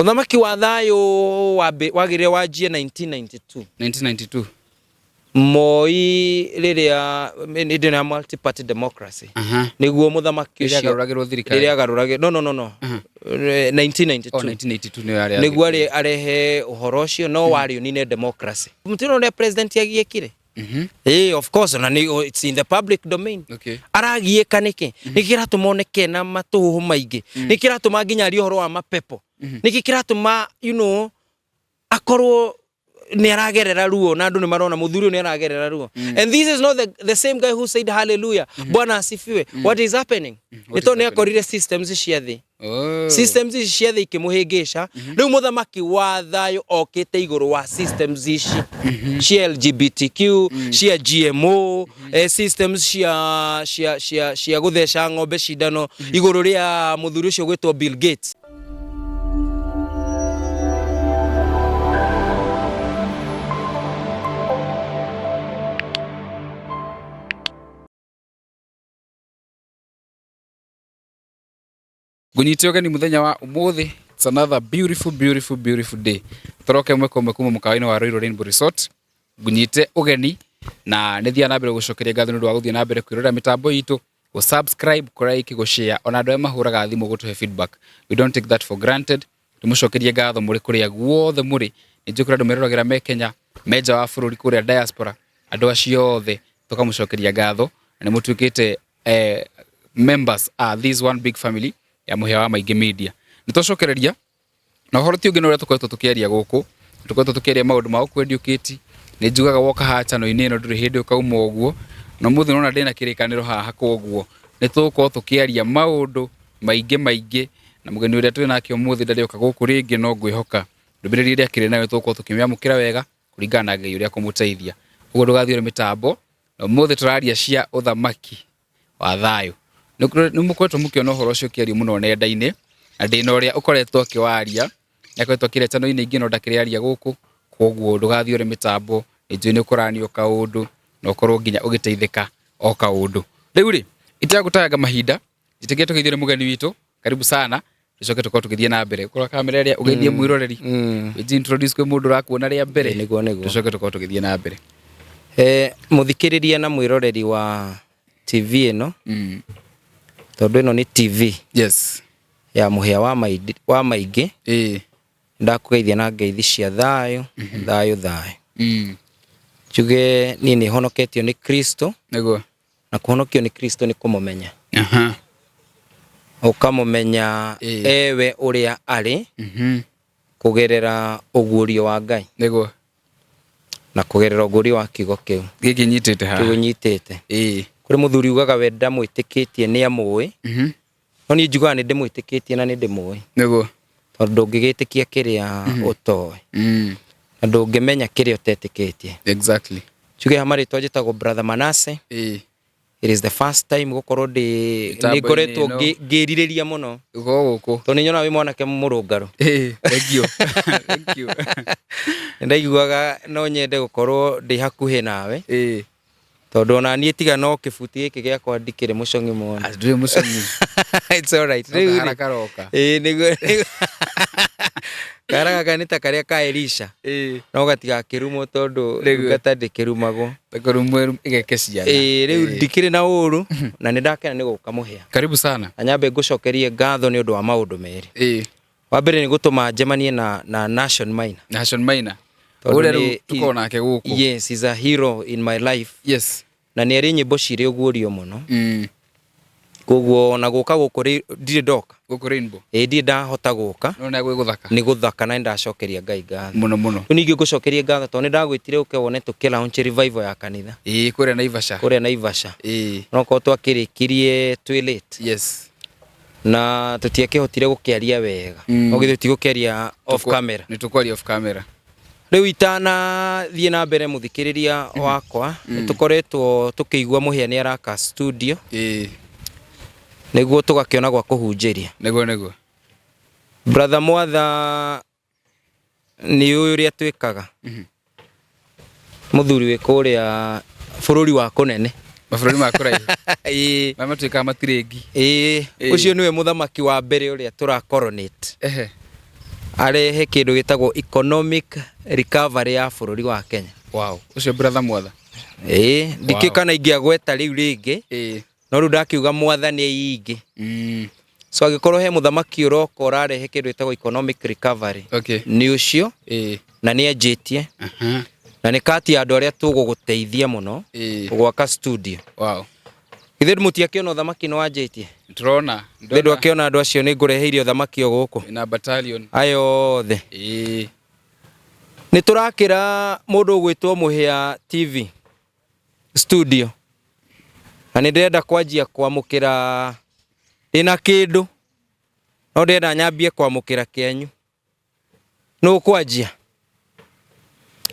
Ũthamaki wa thayũ wagĩrĩire wanjie 1992. 1992. Moi rĩrĩa hĩndĩ ĩno ya multi party democracy. Nĩguo mũthamaki Rĩrĩa ũcio agarũragĩrwo thirikari. Rĩrĩa agarũragĩrwo, no, no, no, no. 1992. Oh, 1982 nĩyo yarĩ ya Nĩguo thirikari. arehe ũhoro ũcio no warĩ ũnine democracy. Mũtino ũrĩa president agiĩkire? Ĩĩ, of course, na nĩ it's in the public domain. Aragiĩka nĩkĩ? Nĩkĩ kĩratũma oneke na matũhũhũ maingĩ? Nĩkĩ kĩratũma nginya arie ũhoro wa mapepo? Nĩkĩ kĩratũma akorwo nĩ aragerera ruo na andũ nĩ marona mũthuri ũyũ nĩ aragerera ruo? And this is not the same guy who said hallelujah, Bwana asifiwe. What is happening? What Nĩ is tondũ nĩ happening? akorire systems cia thĩ. Oh. Systems ici cia thĩ ikĩmũhĩngĩca. Rĩu mũthamaki wa thayũ okĩte igũrũ wa systems ici cia LGBTQ, cia GMO, systems cia gũtheca ng'ombe cindano igũrũ rĩa mũthuri ũcio gwĩtwo Bill Gates. Ngũnyite ũgeni mũthenya wa ũmũthĩ. It's another beautiful, beautiful, beautiful day. Tũroke ĩmwe kwa ĩmwe kuma mũkawa-inĩ wa Ruiru Rainbow Resort. Ngũnyite ũgeni na nĩ thiaga na mbere gũcokeria ngatho nĩ ũndũ wa gũthiĩ na mbere kwĩrorera mĩtambo itũ, gũ subscribe, kũ like, gũ share, ona andũ arĩa mahũraga thimũ gũtũhe feedback. We don't take that for granted. Tũmũcokerie ngatho mũrĩ kũrĩa guothe mũrĩ. Nĩ njũĩ kũrĩ andũ meroragĩra me Kenya, me nja wa bũrũri kũrĩa diaspora. Andũ acio othe tũkamũcokeria ngatho na nĩ mũtuĩkĩte members a this one big family ya Mũhĩa wa Maingĩ Media. Nĩ twacokereria na ũhoro ti ũngĩ nĩ ũrĩa tũkoretwo tũkĩaria gũkũ. Tũkoretwo tũkĩaria maũndũ ma ũkwendiũkĩti. Nĩ njugaga woka haha channel-inĩ ĩno ndũrĩ hĩndĩ ũkauma ũguo. Na ũmũthĩ nĩwona ndĩna kĩrĩkanĩro haha, koguo nĩ tũgũkorwo tũkĩaria maũndũ maingĩ maingĩ. Na mũgeni ũrĩa twĩ nake ũmũthĩ ndarĩ oka gũkũ rĩngĩ, no ngwĩhoka ndũmĩrĩri ĩrĩa akĩrĩ nayo tũgũkorwo tũkĩmĩamũkĩra wega kũringana na Ngai ũrĩa ekũmũteithia. Ũguo ndũgathiĩ ũrĩ mĩtambo. Na ũmũthĩ tũraria cia ũthamaki wa thayũ. Nĩ mũkoretwo mũkĩona ũhoro ũcio ũkĩario mũno nenda-inĩ, na ndĩna ũrĩa ũkoretwo akĩwaria, nĩ akoretwo akĩaria channel-inĩ ingĩ no ndakĩrĩ aria gũkũ, koguo ndũgathiĩ ũrĩ mĩtambo, nĩ njũĩ nĩ ũkũranio kaũndũ, na ũkorwo nginya ũgĩteithĩka o kaũndũ. Rĩu rĩ, itegũtanga mahinda, njĩtĩkĩrie tũgeithie mũgeni witũ, karibu sana, tũcoke tũkorwo tũgĩthiĩ na mbere. Ũkorwo kamera ĩrĩa ũgeithie mwĩroreri, wĩji introduce kwĩ mũndũ ũrakuona rĩa mbere. Nĩguo, nĩguo. Tũcoke tũkorwo tũgĩthiĩ na mbere. Mũthikĩrĩria na mwĩroreri wa TV ĩno, tondũ ĩno nĩ TV ya Mũhĩa wa Maingĩ. Ndakũgeithia na ngeithi cia thayũ, thayũ, thayũ. Njuge niĩ nĩ honoketio nĩ Kristo. Na kũhonokio nĩ Kristo nĩ kũmũmenya. Ũkamũmenya ewe ũrĩa arĩ kũgerera ũguũrio wa Ngai. Na kũgerera ũguũrio wa kiugo kĩu. Gĩkĩ nyitĩte haha. Kĩu nyitĩte. Kũrĩ mũthuri ugaga we ndamwĩtĩkĩtie nĩ amũĩ. No niĩ njugaga nĩ ndĩmwĩtĩkĩtie na nĩ ndĩmũĩ. Tondũ ndũngĩgĩtĩkia kĩrĩa ũtoĩ. Na ndũngĩmenya kĩrĩa ũtetĩkĩtie. Njuge ha marĩtwa njĩtagwo Brother Manasseh. It is the first time gũkorwo ndĩ Mĩtambo-inĩ nĩ ngoretwo ĩno. ngĩrirĩria mũno. Gũkorwo gũkũ. Tondũ nĩ nyonaga wĩ mwanake mũrũngarũ. Thank you. Thank you. Nĩ ndaiguaga no nyende gũkorwo ndĩ hakuhĩ nawe. Tondũ ona niĩ tiga no kĩbuti gĩkĩ gĩakwa ndikĩrĩ mũcong'i mũno. Ah, ndũrĩ mũcong'i. It's all right. No Rĩu rĩ, kahara karoka. Ĩĩ, nĩguo, nĩguo. Kahara gaka nĩ ta karĩa ka Elisha. No gatigakĩrumwo tondũ Nĩguo. ndungata ndĩkĩrumagwo. Kũrumwo ĩgeke ciana. Ĩĩ, rĩu ndikĩrĩ na ũru na nĩ ndakena nĩ gũka Mũhĩa. Karibu sana. Na nyambe ngũcokerie ngatho nĩ ũndũ wa maũndũ merĩ. Wa mbere nĩ gũtũma njemanie na Nation Maina. Nation Maina. Tondũ Ũrĩa nĩ rĩu tũkoragwo nake gũkũ. Yes, he's a hero in my life. Na nĩ arĩ nyĩmbo cirĩ ũguũrio mũno. Koguo ona gũka gũkũ ndirĩ ndoka. Gũkũ Rainbow. Ĩĩ, ndirĩ ndahota gũka. No nĩ gwĩ gũthaka. Nĩ gũthaka na nĩ ndacokeria Ngai ngatho. Mũno mũno. Rĩu ningĩ ngũcokerie ngatho tondũ nĩ ndagwĩtire ũke wone tũkĩ launch revival ya kanitha. Ĩĩ, kũrĩa Naivasha. Kũrĩa Naivasha. Ĩĩ. No korwo twakĩrĩkirie twĩ late. Na tũtiakĩhotire gũkĩaria wega. No githĩ tũtigũkĩaria off camera. Nĩ tũkwaria off camera. Rĩu itanathiĩ na mbere mũthikĩrĩria wakwa, nĩ tũkoretwo tũkĩigua Mũhĩa nĩ araka studio. Nĩguo tũgakĩona gwa kũhunjĩria. Nĩguo, nĩguo. Brother Mwatha nĩ ũĩ ũrĩa twĩkaga. Mũthuri wĩ kũrĩa bũrũri wa kũnene. Mabũrũri ma kũraihu. Ĩĩ. Marĩa matuĩkaga matirĩngi. Ĩĩ. Ĩĩ. Ũcio nĩwe mũthamaki wa mbere ũrĩa tũra coronate. Arehe kĩndũ gĩtagwo economic recovery ya bũrũri wa Kenya. Wow. Ũcio brother Mwatha. Ĩĩ, ndikĩũĩ Wow. kana ingĩagweta rĩu rĩngĩ, no rĩu ndakiuga Mwathani aingĩ. So angĩkorwo he mũthamaki ũroka ũrarehe kĩndũ gĩtagwo economic recovery, nĩ ũcio na nĩ anjĩtie na nĩ kati ya andũ arĩa tũgũgũteithia mũno gwaka studio. Wow. Githĩ mũtiakĩona ũthamaki nĩ wanjĩtie? Tũrona. Githĩ ndwakĩona andũ acio nĩ ngũreheire ũthamaki o gũkũ? Na battalion. Aya othe. Nĩ tũrakĩra mũndũ ũgwĩtwo Mũhĩa TV studio. Na nĩ ndĩrenda kwanjia kwamũkĩra ndĩna kĩndũ no ndĩrenda nyambie kwamũkĩra kĩanyu. Nũ ũkwanjia?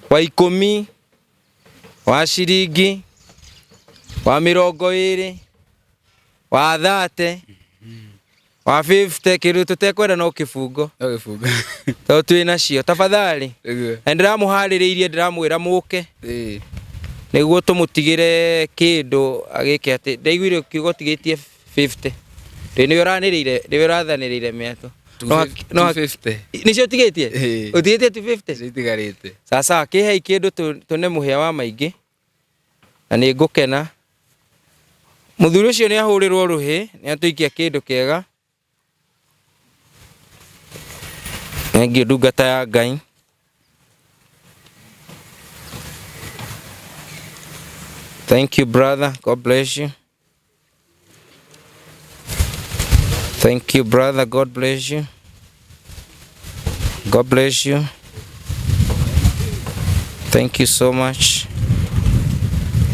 Wa ikũmi, wa ciringi, wa mĩrongo ĩrĩ, wa thate, wa 50, kĩndũ tũtekwenda no kĩbungo. No kĩbungo. Tondũ twĩ nacio. Tafadhali. Nĩguo. Na ndĩramũharĩrĩirie ndĩramwĩra mũke. Nĩguo tũmũtigĩre kĩndũ agĩke atĩ ndaiguire ũkiuga ũtigĩtie 50. Rĩ nĩwe ũranĩrĩire, nĩwe ũrathanĩrĩire mĩatũ. Two No no 250. Nĩcio ũtigĩtie? Ĩĩ. Ũtigĩtie 250? Nĩcio itigarĩte. Sasa kĩhei kĩndũ tũne mũhĩa wa maingĩ na nĩ ngũkena. Mũthuri ũcio nĩ ahũrĩrwo rũhĩ, nĩ atũikia kĩndũ kĩega. Thengiũ ndungata ya Ngai. Thank you brother, God bless you. Thank you brother, God bless you. God bless you. Thank you so much.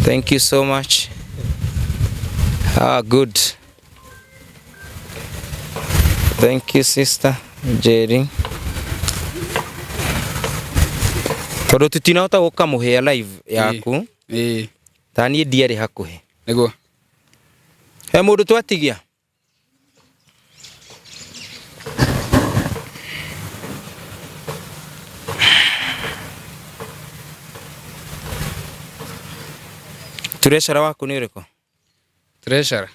Thank you so much. Good. Thank you sister Jerry. Tondũ tũtinahota gũka mũhĩa live yaku. Ta niĩ ndiarĩ hakuhĩ. Nĩguo. He mũndũ twatigia? Treasurer waku nĩ ũrĩkũ? Treasurer?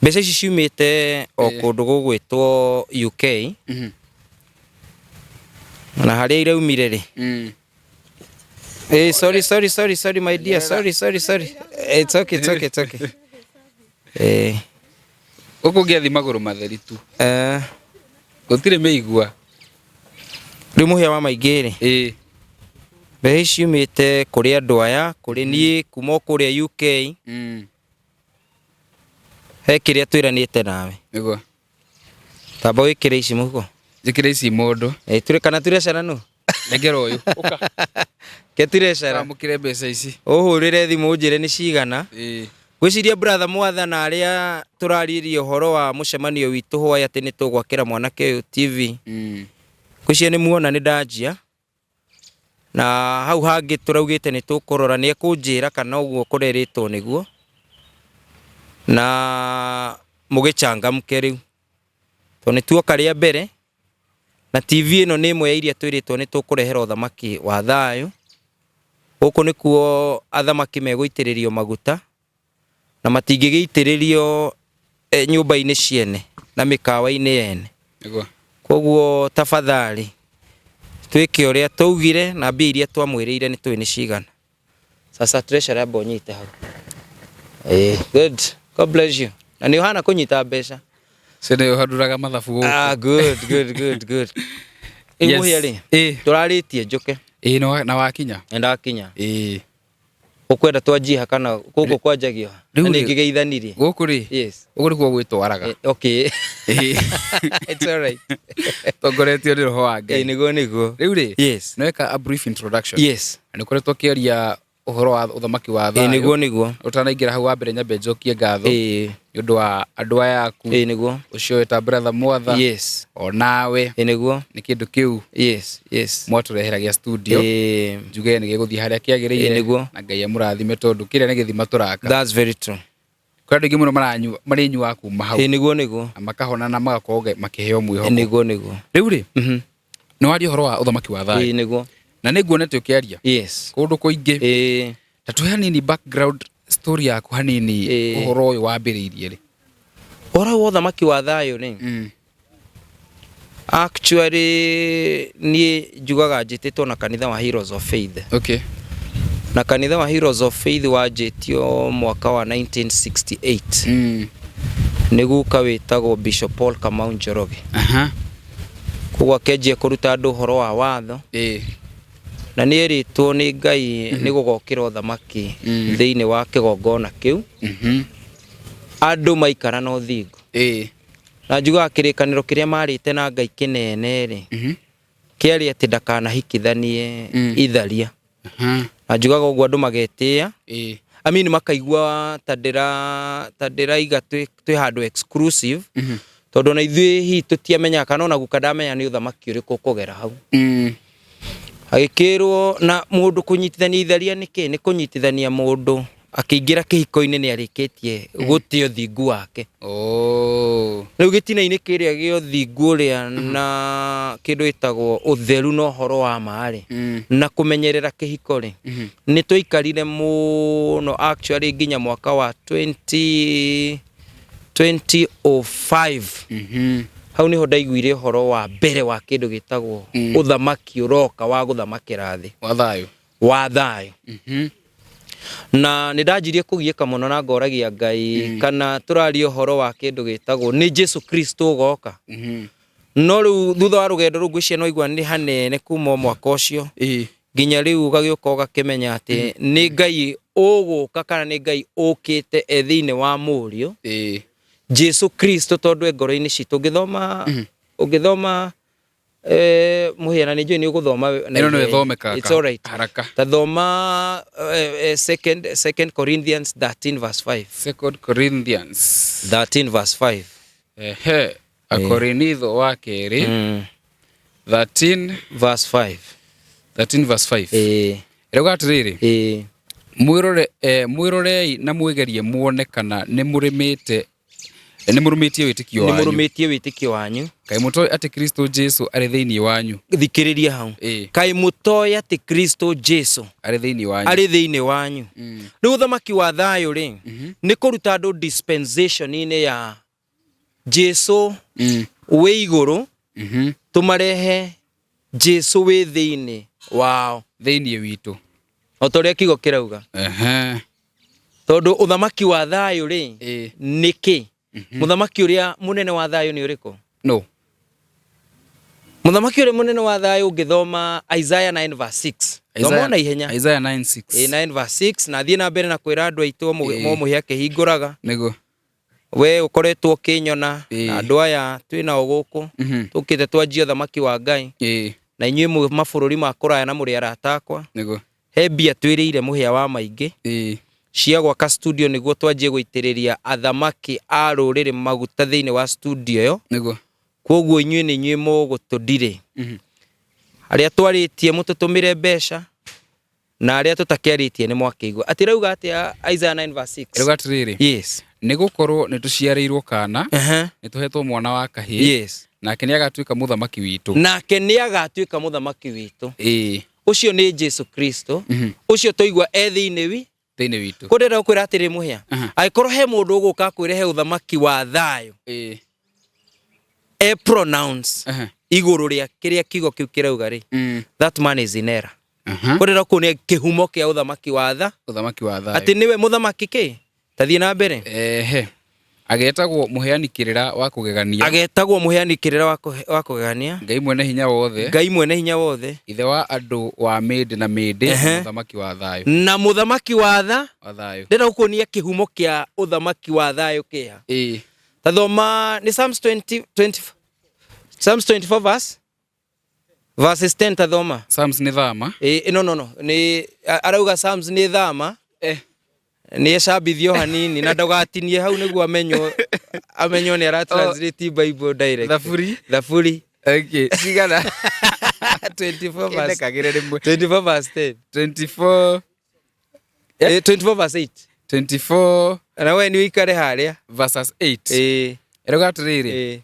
Mbeca ici ciumĩte o kũndũ gũgwĩtwo UK. Na harĩa iraumire rĩ. Sorry, sorry, sorry, sorry, my dear. Sorry, sorry, sorry. It's okay, it's okay, it's okay. Gũkũ ngĩathi magũrũ matheri tu. Gũtirĩ mĩigua. Rĩu mũhĩa wa maingĩ rĩ. Mbeca ici ciumĩte kũrĩ andũ aya, kũrĩ niĩ, kuma o kũrĩa UK. He kĩrĩa twĩranĩte nawe. Nĩguo. Tamba wĩkĩre ici mũhuko. Njĩkĩre ici mũndũ. Tũrĩ kana tũrecara nũ? Nengera ũyũ. Ũka. Ke tũrecara. Wamũkĩre mbeca ici. Ũhũrĩre thimũ ũnjĩre nĩ cigana. Ngwĩciria brother Mwatha na arĩa tũraririe ũhoro wa mũcemanio witũ hwaĩ atĩ nĩ tũgwakĩra mwanake ũyũ TV. Ngwĩciria nĩ muona nĩ ndanjia. Na hau hangĩ tũraugĩte nĩ tũkũrora nĩ ekũnjĩra kana ũguo kũrerĩtwo nĩguo. Na mũgĩchangamke rĩu. Tondũ nĩ tuoka rĩa mbere na TV ĩno nĩ ĩmwe ya iria twĩrĩtwo nĩ tũkũrehera ũthamaki wa thayũ. Gũkũ nĩkuo athamaki megũitĩrĩrio maguta na matingĩgĩitĩrĩrio nyũmba-inĩ ciene na mĩkawa-inĩ yene. Nĩguo. Koguo tafadhali twĩke ũrĩa twaugire na mbia iria twamwĩrĩire nĩ tũĩ nĩ cigana. Sasa treasurer amba ũnyite hau. Good. God bless you. Na nĩ ũhana kũnyita mbeca. Cio nĩ ũhandũraga mathabu gũkũ. Good, good, good, good. Rĩu Yes. mũhĩa rĩ, tũrarĩtie njũke. Na wakinya? Nĩ ndakinya. Ũkwenda twanjie ha kana gũkũ kwanjagio ha? Rĩu Na rĩ, nĩngĩgeithanirie. Gũkũ rĩ? Yes. Gũkũ nĩkuo gwĩtwaraga. Okay. It's all right. Tongoretio nĩ roho wa Ngai. Nĩguo, nĩguo. Rĩu rĩ? Yes. Nĩ weka a brief introduction. Yes. Na nĩ ũkoretwo ũkĩaria ũhoro wa ũthamaki wa thayũ. Nĩguo, nĩguo. Ũtanaingĩra hau wa mbere nyambe njokie ngatho. Nĩ ũndũ wa andũ aya aku. Nĩguo. Ũcio wĩta brother Mwatha. Yes. O nawe. Nĩguo. Nĩ kĩndũ kĩu. Yes, yes. Mwatũrehera gĩa studio. Njuge nĩ gĩgũthiĩ harĩa kĩagĩrĩire. Nĩguo. Na Ngai amũrathime tondũ kĩrĩa nĩ gĩthima tũraka. That's very true. Kwĩ andũ aingĩ mũno marĩnyuaga kuma hau. Nĩguo, nĩguo. Na makahona na magakorwo makĩheo mwĩhoko. Nĩguo, nĩguo. Rĩu rĩ, nĩ waria ũhoro wa ũthamaki wa thayũ. Nĩguo. Na nĩ nguonete ũkĩaria. Yes. Kũndũ kũingĩ. Ta tũhe hanini background story yaku hanini ũhoro ũyũ wambĩrĩirie rĩ. Ũhoro wa ũthamaki wa thayũ rĩ. Actually niĩ njugaga njĩtĩtwo na kanitha wa Heroes of Faith. Okay. Na kanitha wa Heroes of Faith wanjĩtio mwaka wa 1968. Nĩ guka wĩtagwo Bishop Paul Kamau Njoroge. Koguo akĩanjia kũruta andũ ũhoro wa watho. Na nĩ erĩtwo nĩ Ngai nĩ gũgokĩra ũthamaki thĩinĩ wa kĩgongona kĩu. Andũ maikara na ũthingu. Na njugaga kĩrĩkanĩro kĩrĩa marĩte na Ngai kĩnene rĩ, kĩarĩ atĩ ndakanahikithanie itharia. Na njugaga ũguo andũ magetĩa. I mean makaigua ta ndĩra ta ndĩraiga twĩ twĩ handũ exclusive. Tondũ ona ithuĩ hihi tũtiamenyaga kana ona guka ndamenya nĩ ũthamaki ũrĩkũ ũkũgera hau. Agĩkĩrwo na mũndũ kũnyitithania itharia nĩ kĩ? Nĩ kũnyitithania mũndũ akĩingĩra kĩhiko-inĩ nĩ arĩkĩtie gũte ũthingu wake. Oh. Rĩu gĩtina-inĩ kĩrĩa gĩa ũthingu ũrĩa na kĩndũ gĩtagwo ũtheru na ũhoro wa ma rĩ, na kũmenyerera kĩhiko rĩ, nĩ twaikarire mũno actually nginya mwaka wa 2005. Hau niho ndaiguire ũhoro wa mbere wa kĩndũ gĩtagwo ũthamaki ũroka wa gũthamakĩra thĩ. Wa thayũ. Wa thayũ. Na nĩ ndanjirie kũgiĩka mũno na ngoragia Ngai kana tũraria ũhoro wa kĩndũ gĩtagwo nĩ Jesu Kristo ũgoka. No rĩu thutha wa rũgendo rũu ngwĩciria no igua nĩ hanene kuma o mwaka ũcio nginya rĩu ũgagĩũka ũgakĩmenya atĩ nĩ Ngai ũgũka kana nĩ Ngai ũkĩte e thĩinĩ wa mũriũ Jesu Kristo tondũ e ngoro-inĩ citũ. Ũngĩthoma ũngĩthoma mũhiana nĩ njũĩ nĩ ũgũthoma na Ĩno no ihenya. ĩthomekaga It's all right. haraka. Ta thoma second Corinthians 13 verse 5. Second Corinthians 13 verse 5. Ehe, Akorinitho wa kerĩ 13 Verse 5. 13 verse 5. Ĩrauga atĩrĩrĩ, mwĩrore mwĩrorei na mwĩgerie muone kana nĩ mũrĩmĩte nĩ mũrũmĩtie wĩtĩkio Nĩ wanyu. mũrũmĩtie wĩtĩkio wanyu. Kaĩ mũtoĩ atĩ Kristo Jesu arĩ thĩinĩ wanyu? Thikĩrĩria hau. Kaĩ mũtoĩ atĩ Kristo Jesu arĩ thĩinĩ wanyu. Arĩ thĩinĩ wanyu. Rĩu ũthamaki wa thayũ rĩ, nĩ kũruta andũ dispensation-inĩ ya Jesu wĩ igũrũ, tũmarehe Jesu wĩ thĩinĩ wao. Thĩinĩ witũ. O ta ũrĩa kiugo kĩrauga. Tondũ ũthamaki wa thayũ rĩ, nĩ kĩ? Mũthamaki ũrĩa mũnene wa thayũ nĩ ũrĩkũ? No. Mũthamaki ũrĩa mũnene wa thayũ ũngĩthoma Isaiah 9 verse 6. Thoma na ihenya. Isaiah 9:6. 9 verse 6 na thiĩ na mbere na kwĩra andũ aitũ mũhĩa akĩhingũraga. Nĩguo. We ũkoretwo ũkĩnyona na andũ aya twĩ nao gũkũ tũkĩte twanjie ũthamaki wa Ngai. Na inyuĩ mwĩ mabũrũri ma kũraya na mũrĩ arata akwa. Nĩguo. He mbia twĩrĩire mũhĩa wa maingĩ cia gwaka studio nĩguo twanjie gũitĩrĩria athamaki a rũrĩrĩ maguta thĩinĩ wa studio ĩyo. Nĩguo. Koguo inyuĩ nĩ inyuĩ mũgũtũndirĩ. Arĩa twarĩtie mũtũtũmĩre mbeca na arĩa tũtakĩarĩtie nĩ mwakĩigua. Atĩ rauga atĩa Isaiah 9 verse 6? Ĩrauga atĩrĩrĩ. Yes. Nĩ gũkorwo nĩ tũciarĩirwo kana, nĩ tũhetwo mwana wa kahĩĩ, nake nĩ agatuĩka mũthamaki witũ. Nake nĩ agatuĩka mũthamaki witũ. Ũcio nĩ Jesu Kristo. Ũcio twaigua e thĩinĩ wi Thĩinĩ witũ. Kũndĩ ndĩrenda gũkwĩra atĩrĩ mũhĩa. Angĩkorwo he mũndũ ũgũka akwĩre he ũthamaki wa thayũ. E pronounce igũrũ rĩa kĩrĩa kiugo kĩu kĩrauga rĩ. That man is in error. Kũndĩ ndĩrenda kuonia kĩhumo kĩa ũthamaki wa tha. Ũthamaki wa thayũ. Atĩ nĩwe mũthamaki kĩ? Ta thiĩ na mbere. Ehe. Agetagwo mũheani kĩrĩra wa kũgegania. Agetagwo mũheani kĩrĩra wa kũgegania. Ngai mwene hinya wothe. Ngai mwene hinya wothe. Ithe wa andũ wa mĩndĩ na mĩndĩ, mũthamaki wa thayũ. Na mũthamaki wa tha. Wa thayũ. Ndĩrenda gũkuonia kĩhumo kĩa ũthamaki wa thayũ kĩha. Ta thoma nĩ Psalms 20, 20, Psalms 24 verse verses 10 ta thoma. Psalms nĩ thama. No, no, no. Nĩ arauga Psalms nĩ thama. Nĩ ecambithio hanini na ndũgatinie hau nĩguo amenywo nĩ ara translate Bible direct. Thaburi. Thaburi. Okay, cigana. 24 verse. Kĩndekagĩre rĩmwe. 24 verse 10. 24. 24 verse 8. 24. Na we nĩ ũikare harĩa. Verses 8. Ĩrauga atĩrĩrĩ.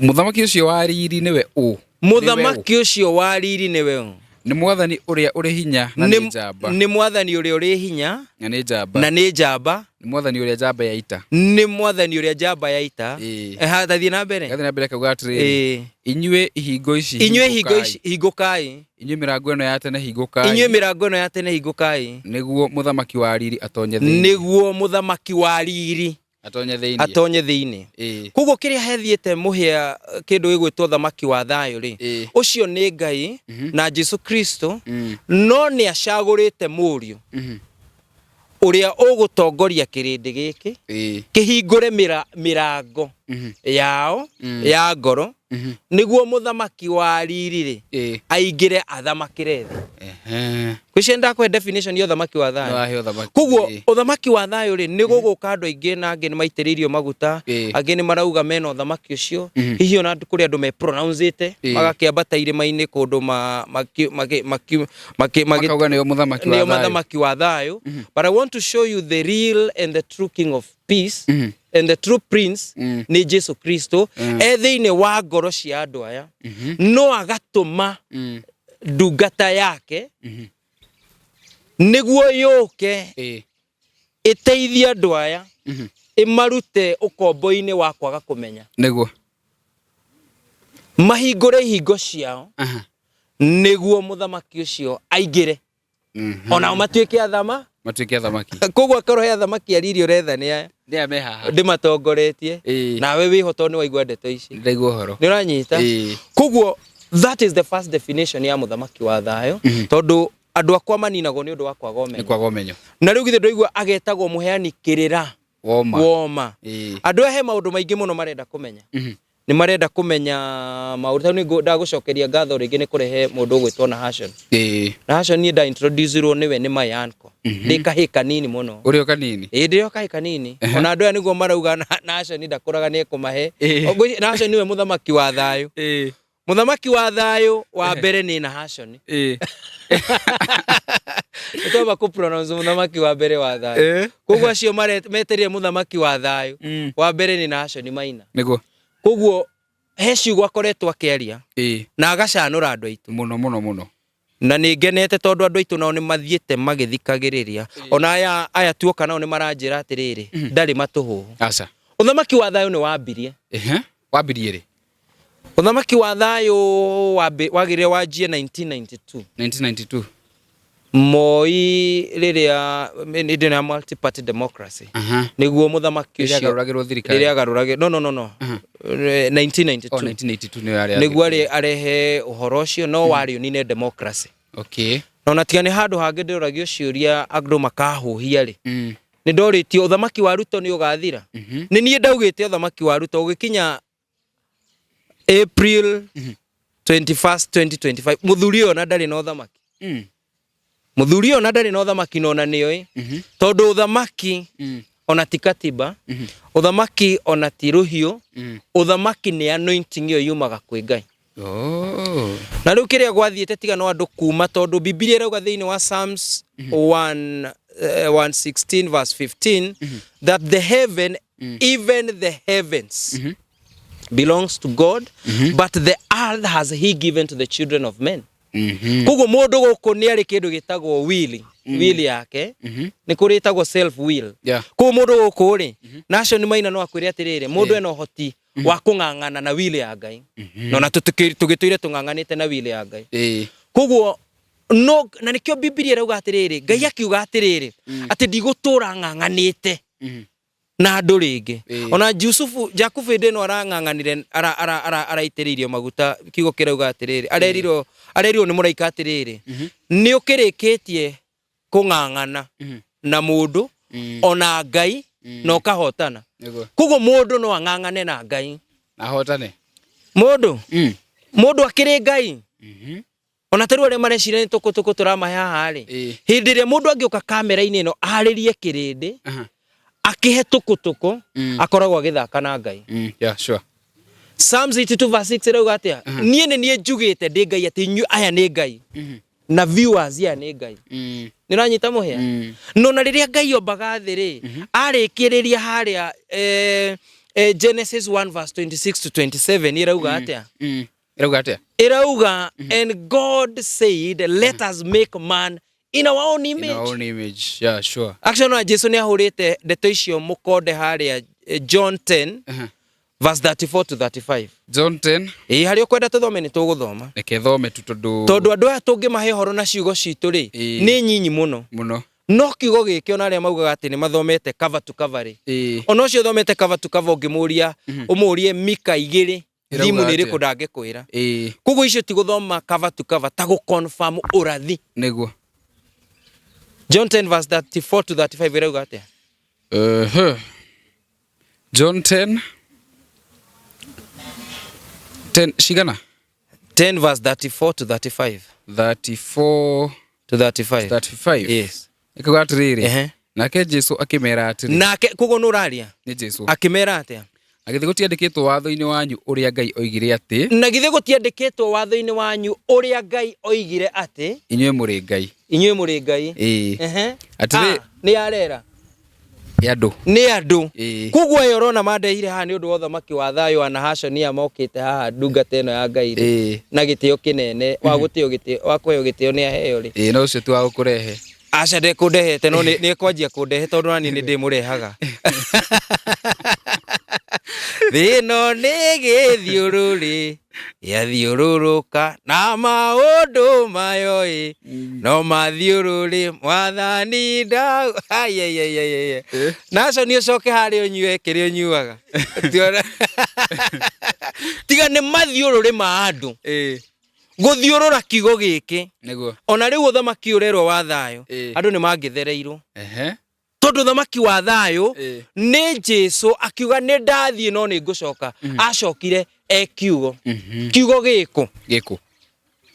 Mũthamaki ũcio wa riri nĩwe ũ? Mũthamaki ũcio wa riri nĩwe ũ? Nĩ mwathani ũrĩa ũrĩ hinya na nĩ njamba. Nĩ mwathani ũrĩa ũrĩ hinya na nĩ njamba. Na nĩ njamba. Nĩ mwathani ũrĩa njamba ya ita. Nĩ mwathani ũrĩa njamba ya ita. Ĩĩ. Eha, tathiĩ na mbere. Gathiĩ na mbere akauga atĩrĩrĩ. Ĩĩ. Inyuĩ ihingo ici Inyuĩ ihingo hingũkai. ici hingũkai. Inyuĩ mĩrango ĩno ya tene hingũkai. Inyuĩ mĩrango ĩno ya tene hingũkai. Nĩguo mũthamaki wa riri atonye thĩinĩ. Nĩguo mũthamaki wa riri Atonye thĩinĩ. Atonye thĩinĩ. Ĩĩ. Koguo kĩrĩa hethiĩte mũhĩa kĩndũ gĩgwĩtwo thamaki wa thayũ rĩ, Ĩĩ. ũcio nĩ Ngai na Jesu Kristo, no nĩ acagũrĩte mũriũ ũrĩa ũgũtongoria kĩrĩndĩ gĩkĩ Ĩĩ. kĩhingũre mĩrango yao ya ngoro, nĩguo mũthamaki wa riri rĩ Ĩĩ. aingĩre athamakĩre thĩ. Ehe. Kwĩcia ndakũhe definition ya ũthamaki wa Nĩ thayũ. wahe ũthamaki. Koguo Ĩĩ. ũthamaki wa thayũ rĩ, nĩ gũgũka andũ aingĩ na angĩ nĩ maitĩrĩirio maguta, Ĩĩ. angĩ nĩ marauga mena ũthamaki ũcio, hihi ona kũrĩ andũ me pronounce-ĩte, Ĩĩ. magakĩambata irĩma-inĩ kũndũ maki Makauga nĩo mũthamaki wa nĩo thayũ. mũthamaki wa thayũ. But I want to show you the real and the true king of peace and the true prince nĩ Jesu Kristo e thĩinĩ wa ngoro cia andũ aya, no agatũma ndungata yake nĩguo yũke Ĩĩ. ĩteithie andũ aya, ĩmarute ũkombo-inĩ wa kwaga kũmenya, Nĩguo. mahingũre ihingo ciao Aha. nĩguo mũthamaki ũcio aingĩre, onao matuĩke athama Matuĩke athamaki. Koguo akorwo he athamaki a riri ũretha nĩ aya. Nĩ aya me haha. Ndĩmatongoretie. Ĩĩ. Nawe wĩho tondũ nĩ waigua ndeto ici. Ndaigua ũhoro. Nĩ ũranyita? Ĩĩ. Koguo that is the first definition ya mũthamaki wa thayũ, tondũ andũ akwa maninagwo nĩ ũndũ wa kwaga Nĩ ũmenyo. kwaga ũmenyo. Na rĩu githĩ ndwaigua agetagwo mũheani kĩrĩra Woma. woma. Ĩĩ. Andũ aya he maũndũ maingĩ mũno marenda kũmenya. Nĩ marenda kũmenya maũndũ tondũ nĩ ndagũcokeria ngatho rĩngĩ nĩ kũrehe mũndũ ũgwĩtwo Nahashon. Ĩĩ. Nahashon niĩ nda introduce-irwo nĩwe nĩ my uncle ndĩ kahĩĩ kanini mũno. Ũrĩ o kanini. Ĩĩ, ndĩ o kahĩĩ kanini. Ona andũ aya nĩguo marauga Nahashon ndakũraga nĩ ekũmahe. Ĩĩ. Nahashon nĩwe mũthamaki wa thayũ. Ĩĩ. Mũthamaki wa thayũ wa mbere nĩ Nahashon. Ĩĩ. Nĩ twamba kũ pronounce mũthamaki wa mbere wa thayũ. Ĩĩ. Koguo acio meterire mũthamaki wa thayũ wa mbere nĩ Nahashon Maina. Nĩguo. Koguo he ciugo akoretwo akĩaria Ĩĩ. na agacanũra andũ aitũ. Mũno mũno mũno. Na nĩ ngenete tondũ andũ aitũ nao nĩ mathiĩte magĩthikagĩrĩria. Ona aya tuoka nao nĩ maranjĩra atĩrĩrĩ, ndarĩ matũhũhũ. Aca. Ũthamaki wa thayũ nĩ wambirie. Ehe. Wambirie rĩ? Ũthamaki wa thayũ wagĩrĩire wanjie 1992. 1992. Moi rĩrĩa hĩndĩ ĩno ya multi party democracy. Aha. Nĩguo mũthamaki Rĩrĩa ũcio agarũragĩrwo thirikari. Rĩrĩa agarũragĩrwo. No, no, no, no. 1992. Oh, 1982 nĩyo yarĩ. Nĩguo arehe ũhoro ũcio, no warĩ ũnine democracy. Okay. Na ona tiga nĩ handũ hangĩ ndĩroragio ciũria andũ makahũhia rĩ. Mm. Nĩ ndorĩtio ũthamaki wa Ruto nĩ ũgathira. Nĩ niĩ ndaugĩte ũthamaki wa Ruto ũgĩkinya April 21st 2025, mũthuri ũyũ ona ndarĩ na ũthamaki. Mũthuri ũyũ ona ndarĩ na ũthamaki na ona nĩoĩ. Tondũ ũthamaki ona ti katiba, ũthamaki ona ti rũhiũ, ũthamaki nĩ anointing ĩyo yumaga kwĩ Ngai. Oh. Na rĩu kĩrĩa gwathiĩte tiga no andũ kuma, tondũ Bibilia ĩrauga thĩinĩ wa Psalms 116 verse 15 that the heaven, even the heavens belongs to God, but the earth has he given to the children of men. Koguo mũndũ gũkũ nĩ arĩ kĩndũ gĩtagwo will, will yake, nĩ kũrĩ ĩtagwo self will. Yeah. Koguo mũndũ gũkũ rĩ, Nahashon Maina no akwĩre atĩrĩrĩ, mũndũ ena ũhoti wa kũng'ang'ana na will ya Ngai. Na ona tũgĩtũire tũng'ang'anĩte na will ya Ngai. Ĩĩ. Koguo no, na nĩkĩo Bibilia ĩrauga atĩrĩrĩ, Ngai akiuga atĩrĩrĩ, atĩ ndigũtũra ng'ang'anĩte na andũ rĩngĩ. Ĩĩ. Ona Jusufu, Jakubu hĩndĩ ĩno arang'ang'anire, araitĩrĩirio maguta, kiugo kĩrauga atĩrĩrĩ, arerirwo nĩ mũraika atĩrĩrĩ, nĩ ũkĩrĩkĩtie kũng'ang'ana na mũndũ ona Ngai na ũkahotana. Nĩguo. Koguo mũndũ no ang'ang'ane na Ngai. Ahotane. Mũndũ? Mũndũ akĩrĩ Ngai. Ona ta rĩu arĩa mareciria nĩ tũkũ tũramahe haha rĩ. Ĩĩ. Hĩndĩ ĩrĩa mũndũ angĩũka kamera-inĩ ĩno arĩrie kĩrĩndĩ, Aha. akĩhe tũkũtũkũ, akoragwo agĩthaka na Ngai. Yeah, sure. Psalms 82 verse 6 ĩrauga atĩa? Niĩ nĩ niĩ njugĩte ndĩ Ngai atĩ inyuĩ aya nĩ Ngai. Na viewers aya nĩ Ngai. Nĩ ũranyita mũhĩa? No na rĩrĩa Ngai ombaga thĩ rĩ, arĩkĩrĩria harĩa, Genesis 1 verse 26 to 27 ĩrauga atĩa? Ĩrauga atĩa? Ĩrauga, and God said, let us make man in our own In our image. own image. Yeah, sure. Actually no Jesu nĩ ahũrĩte ndeto icio mũkonde harĩa John 10 verse 34 to 35. John 10. Ĩĩ, harĩa ũkwenda tũthome nĩ tũgũthoma. Reke thome tu tondũ Tondũ andũ aya tũngĩmahe ũhoro na ciugo citũ rĩ, nĩ nyinyi mũno. Mũno. No kiugo gĩkĩ ona arĩa maugaga atĩ nĩ mathomete cover to cover rĩ, ona ũcio ũthomete cover to cover ũngĩmũria ũmũrie Mika 2 Ĩrauga thimu nĩ atĩa? ĩrĩkũ ndangĩkwĩra. Koguo icio ti gũthoma cover to cover ta gũ confirm ũrathi. Nĩguo. John 10 verse 34 to 35 ĩrauga atĩa? John 10 10 cigana? 10 verse 34 to 35. 34 to 35. 35. Yes. Ĩkauga atĩrĩrĩ, nake Jesu akĩmera atĩrĩ. Nake koguo nũ ũraria? Nĩ Jesu. Akĩmera atĩa? Na githĩ gũtiandĩkĩtwo watho-inĩ wanyu ũrĩa Ngai oigire atĩ, Na githĩ gũtiandĩkĩtwo watho-inĩ wanyu ũrĩa Ngai oigire atĩ, inyuĩ mũrĩ Ngai. Inyuĩ mũrĩ Ngai. Ĩĩ. Atĩrĩ, Nĩ arera. Nĩ andũ. Nĩ andũ. Ĩĩ. Koguo aya ũrona mandehire haha nĩ ũndũ wa ũthamaki wa thayũ wa Nahashoni aya mokĩte haha ndungata ĩno ya Ngai rĩ. Na gĩtĩo kĩnene, wa gũtĩo gĩtĩo, wa kũheo gĩtĩo nĩ aheo rĩ. Ĩĩ, no ũcio ti wa gũkũrehe. Aca ndekũndehete, no nĩ ekwanjia kũndehe tondũ nani nĩ ndĩmũrehaga. Thĩ ĩno nĩ gĩthiũrũrĩ yathiũrũrũka na maũndũ mayo ĩ, no mathiũrũrĩ mwathani nda. Ai, ai, ai, ai, ai. Naco nĩ ũcoke harĩa ũnyue kĩrĩa ũnyuaga. Tiona- Tiga nĩ mathiũrũrĩ ma andũ. Gũthiũrũra kiugo gĩkĩ. Nĩguo. Ona rĩu ũthamaki ũrerwo wa thayũ, andũ nĩ mangĩthereirwo. Tondũ ũthamaki wa thayũ nĩ Jesu akiuga nĩ ndathiĩ no nĩ ngũcoka. Acokire e kiugo. Kiugo gĩkũ? Gĩkũ.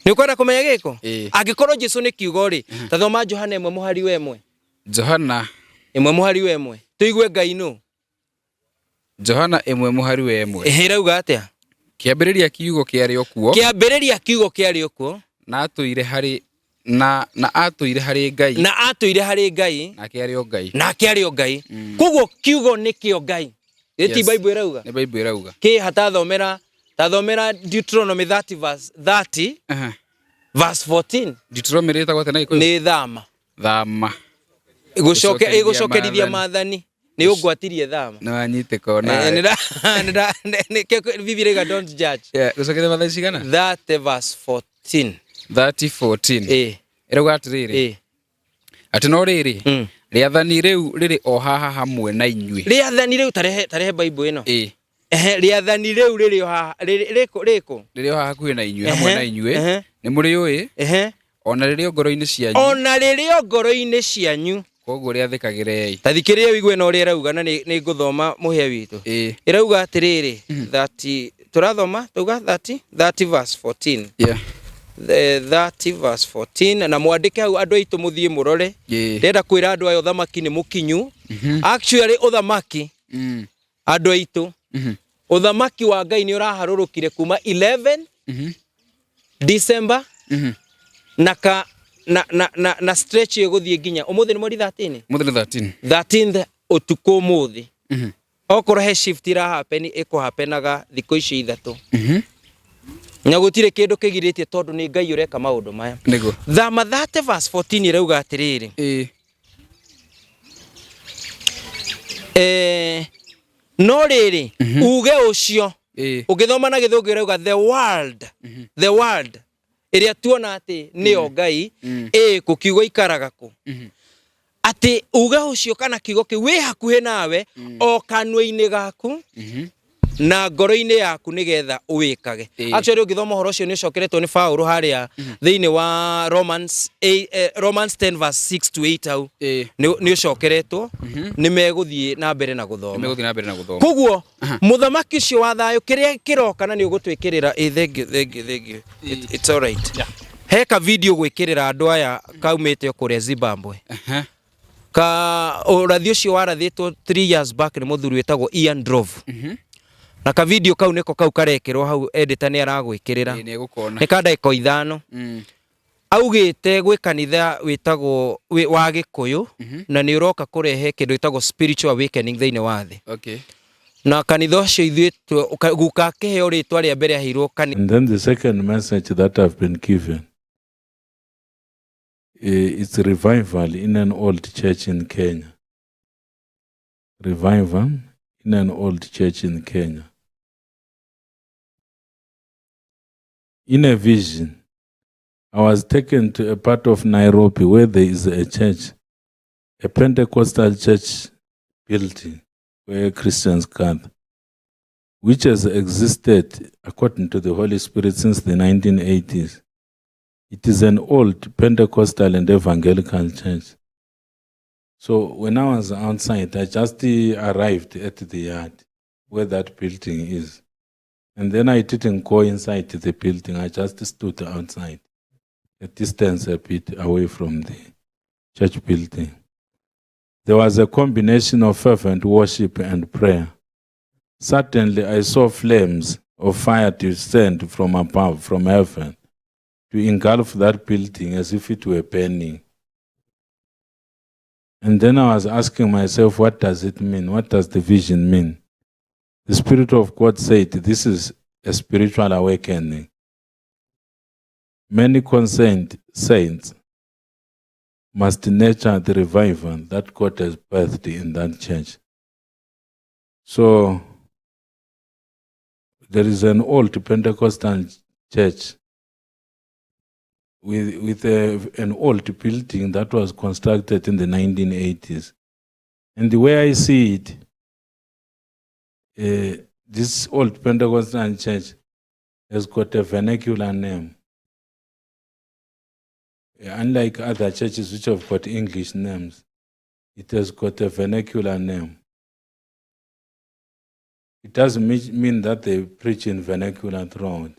Nĩ ũkwenda kũmenya gĩkũ? Angĩkorwo Jesu nĩ kiugo rĩ, ta thoma Johana 1 mũhari wa 1. Johana 1 mũhari wa 1. Tũigue Ngai nũ? Johana 1 mũhari wa 1. Ĩhĩ, ĩrauga atĩa? Kĩambĩrĩria kiugo kĩarĩ o kuo. Kĩambĩrĩria kiugo kĩarĩ o kuo. Na atũire harĩ na, na atũire harĩ Ngai. Na atũire harĩ Ngai. Nake arĩ o Ngai. Nake arĩ o Ngai. Koguo kiugo nĩ kĩo Ngai. Ĩ ti Bible ĩrauga? Nĩ Bible ĩrauga. Kĩ hatathomera, tathomera Deuteronomy 30 verse 30 verse 14. Deuteronomy rĩtagwo atĩa na Gĩkũyũ? Nĩ thama. Thama. Ĩgũcokerithia maathani. Nĩ ũngwatirie thama. Nĩ wanyitĩka ona. Bibilia ĩrauga don't judge. Yeah, gũcokeria maathani cigana? 30 verse 14. 30 14. Ĩrauga atĩrĩrĩ. Atĩ no rĩrĩ, rĩathani rĩu rĩrĩ o haha hamwe na inyuĩ. Rĩathani rĩu, tarehe Bible ĩno. Ehe, rĩathani rĩu rĩrĩ o haha, rĩkũ, rĩkũ? Rĩrĩ o haha hakuhĩ na inyuĩ, hamwe na inyuĩ. Nĩ mũrĩũĩ? Ona rĩrĩ o ngoro-inĩ cianyu. Ona rĩrĩ o ngoro-inĩ cianyu. Koguo rĩathĩkagĩrei. Ta thikĩrĩria ũigue na ũrĩa ĩrauga, na nĩ ngũthoma mũhĩa witũ. Ĩrauga atĩrĩrĩ, 30, tũrathoma, tauga 30 verse 14. 30 verse 14, na mwandĩke hau andũ aitũ mũthiĩ mũrore. Ndĩrenda kwĩra andũ aya ũthamaki nĩ mũkinyu. Actually ũthamaki, andũ aitũ, ũthamaki wa Ngai nĩ ũraharũrũkire kuma 11 December na ka, na, na, na, na stretch ĩgũthiĩ nginya ũmũthĩ nĩ mweri 13? Ũmũthĩ nĩ 13. 13th ũtukũ ũmũthĩ. Okorwo he shift ira happen, ĩkũhapenaga thikũ ici ithatũ. Na gũtirĩ kĩndũ kĩgirĩtie tondũ nĩ Ngai ũreka maũndũ maya. Nĩguo. Thama 30 verse 14 ĩrauga atĩrĩrĩ. No rĩrĩ, uge ũcio, ũngĩthoma na Gĩthũngũ ĩrauga the world, the world ĩrĩa tuona atĩ nĩyo Ngai, ĩkũ kiugo ikaraga kũ? Atĩ uge ũcio kana kiugo kĩu wĩ hakuhĩ nawe, o kanua-inĩ gaku, na ngoro-inĩ yaku nĩgetha ũwĩkage. Actually ũngĩthoma ũhoro ũcio nĩ ũcokeretwo nĩ Paũlũ harĩa thĩinĩ wa Romans eight, Romans 10 verse 6 to 8 hau. Nĩ ũcokeretwo, nĩ megũthiĩ na mbere na gũthoma. Nĩ megũthiĩ na mbere na gũthoma. Koguo mũthamaki ũcio wa thayũ kĩrĩa kĩroka na nĩ ũgũtwĩkĩrĩra, thank you, thank you, thank you. It's all right. He ka video gwĩkĩrĩra andũ aya kaumĩte o kũrĩa Zimbabwe. Ka ũrathi ũcio warathĩtwo 3 years back nĩ mũthuri wĩtagwo Ian Ndlovu. Na ka video kau nĩko kau karekĩrwo hau, editor nĩ aragwĩkĩrĩra. Ĩĩ, nĩ egũkona. Nĩ ka ndagĩka 5. Augĩte gwĩ kanitha wĩtagwo wa Gĩkũyũ, na nĩ ũroka kũrehe kĩndũ gĩtagwo spiritual awakening thĩinĩ wa thĩ. Na kanitha ũcio ithuĩ guka akĩheo rĩtwa rĩa mbere aheirwo kanitha. And then the second message that I've been given, it's revival in an old church in Kenya. Revival in an old church in Kenya. In a vision, I was taken to a part of Nairobi where there is a church, a Pentecostal church building where Christians gather, which has existed according to the Holy Spirit since the 1980s. It is an old Pentecostal and evangelical church. So when I was outside, I just arrived at the yard where that building is. And then I didn't go inside the building. I just stood outside, a distance a bit away from the church building. There was a combination of fervent worship and prayer. Suddenly, I saw flames of fire descend from above, from heaven, to engulf that building as if it were burning. And then I was asking myself, what does it mean? What does the vision mean? The Spirit of God said, this is a spiritual awakening. Many concerned saints must nurture the revival that God has birthed in that church. So there is an old Pentecostal church with an old building that was constructed in the 1980s. And the way I see it, this old Pentecostal church has got a vernacular name. Unlike other churches which have got English names, it has got a vernacular name. It doesn't mean that they preach in vernacular throughout,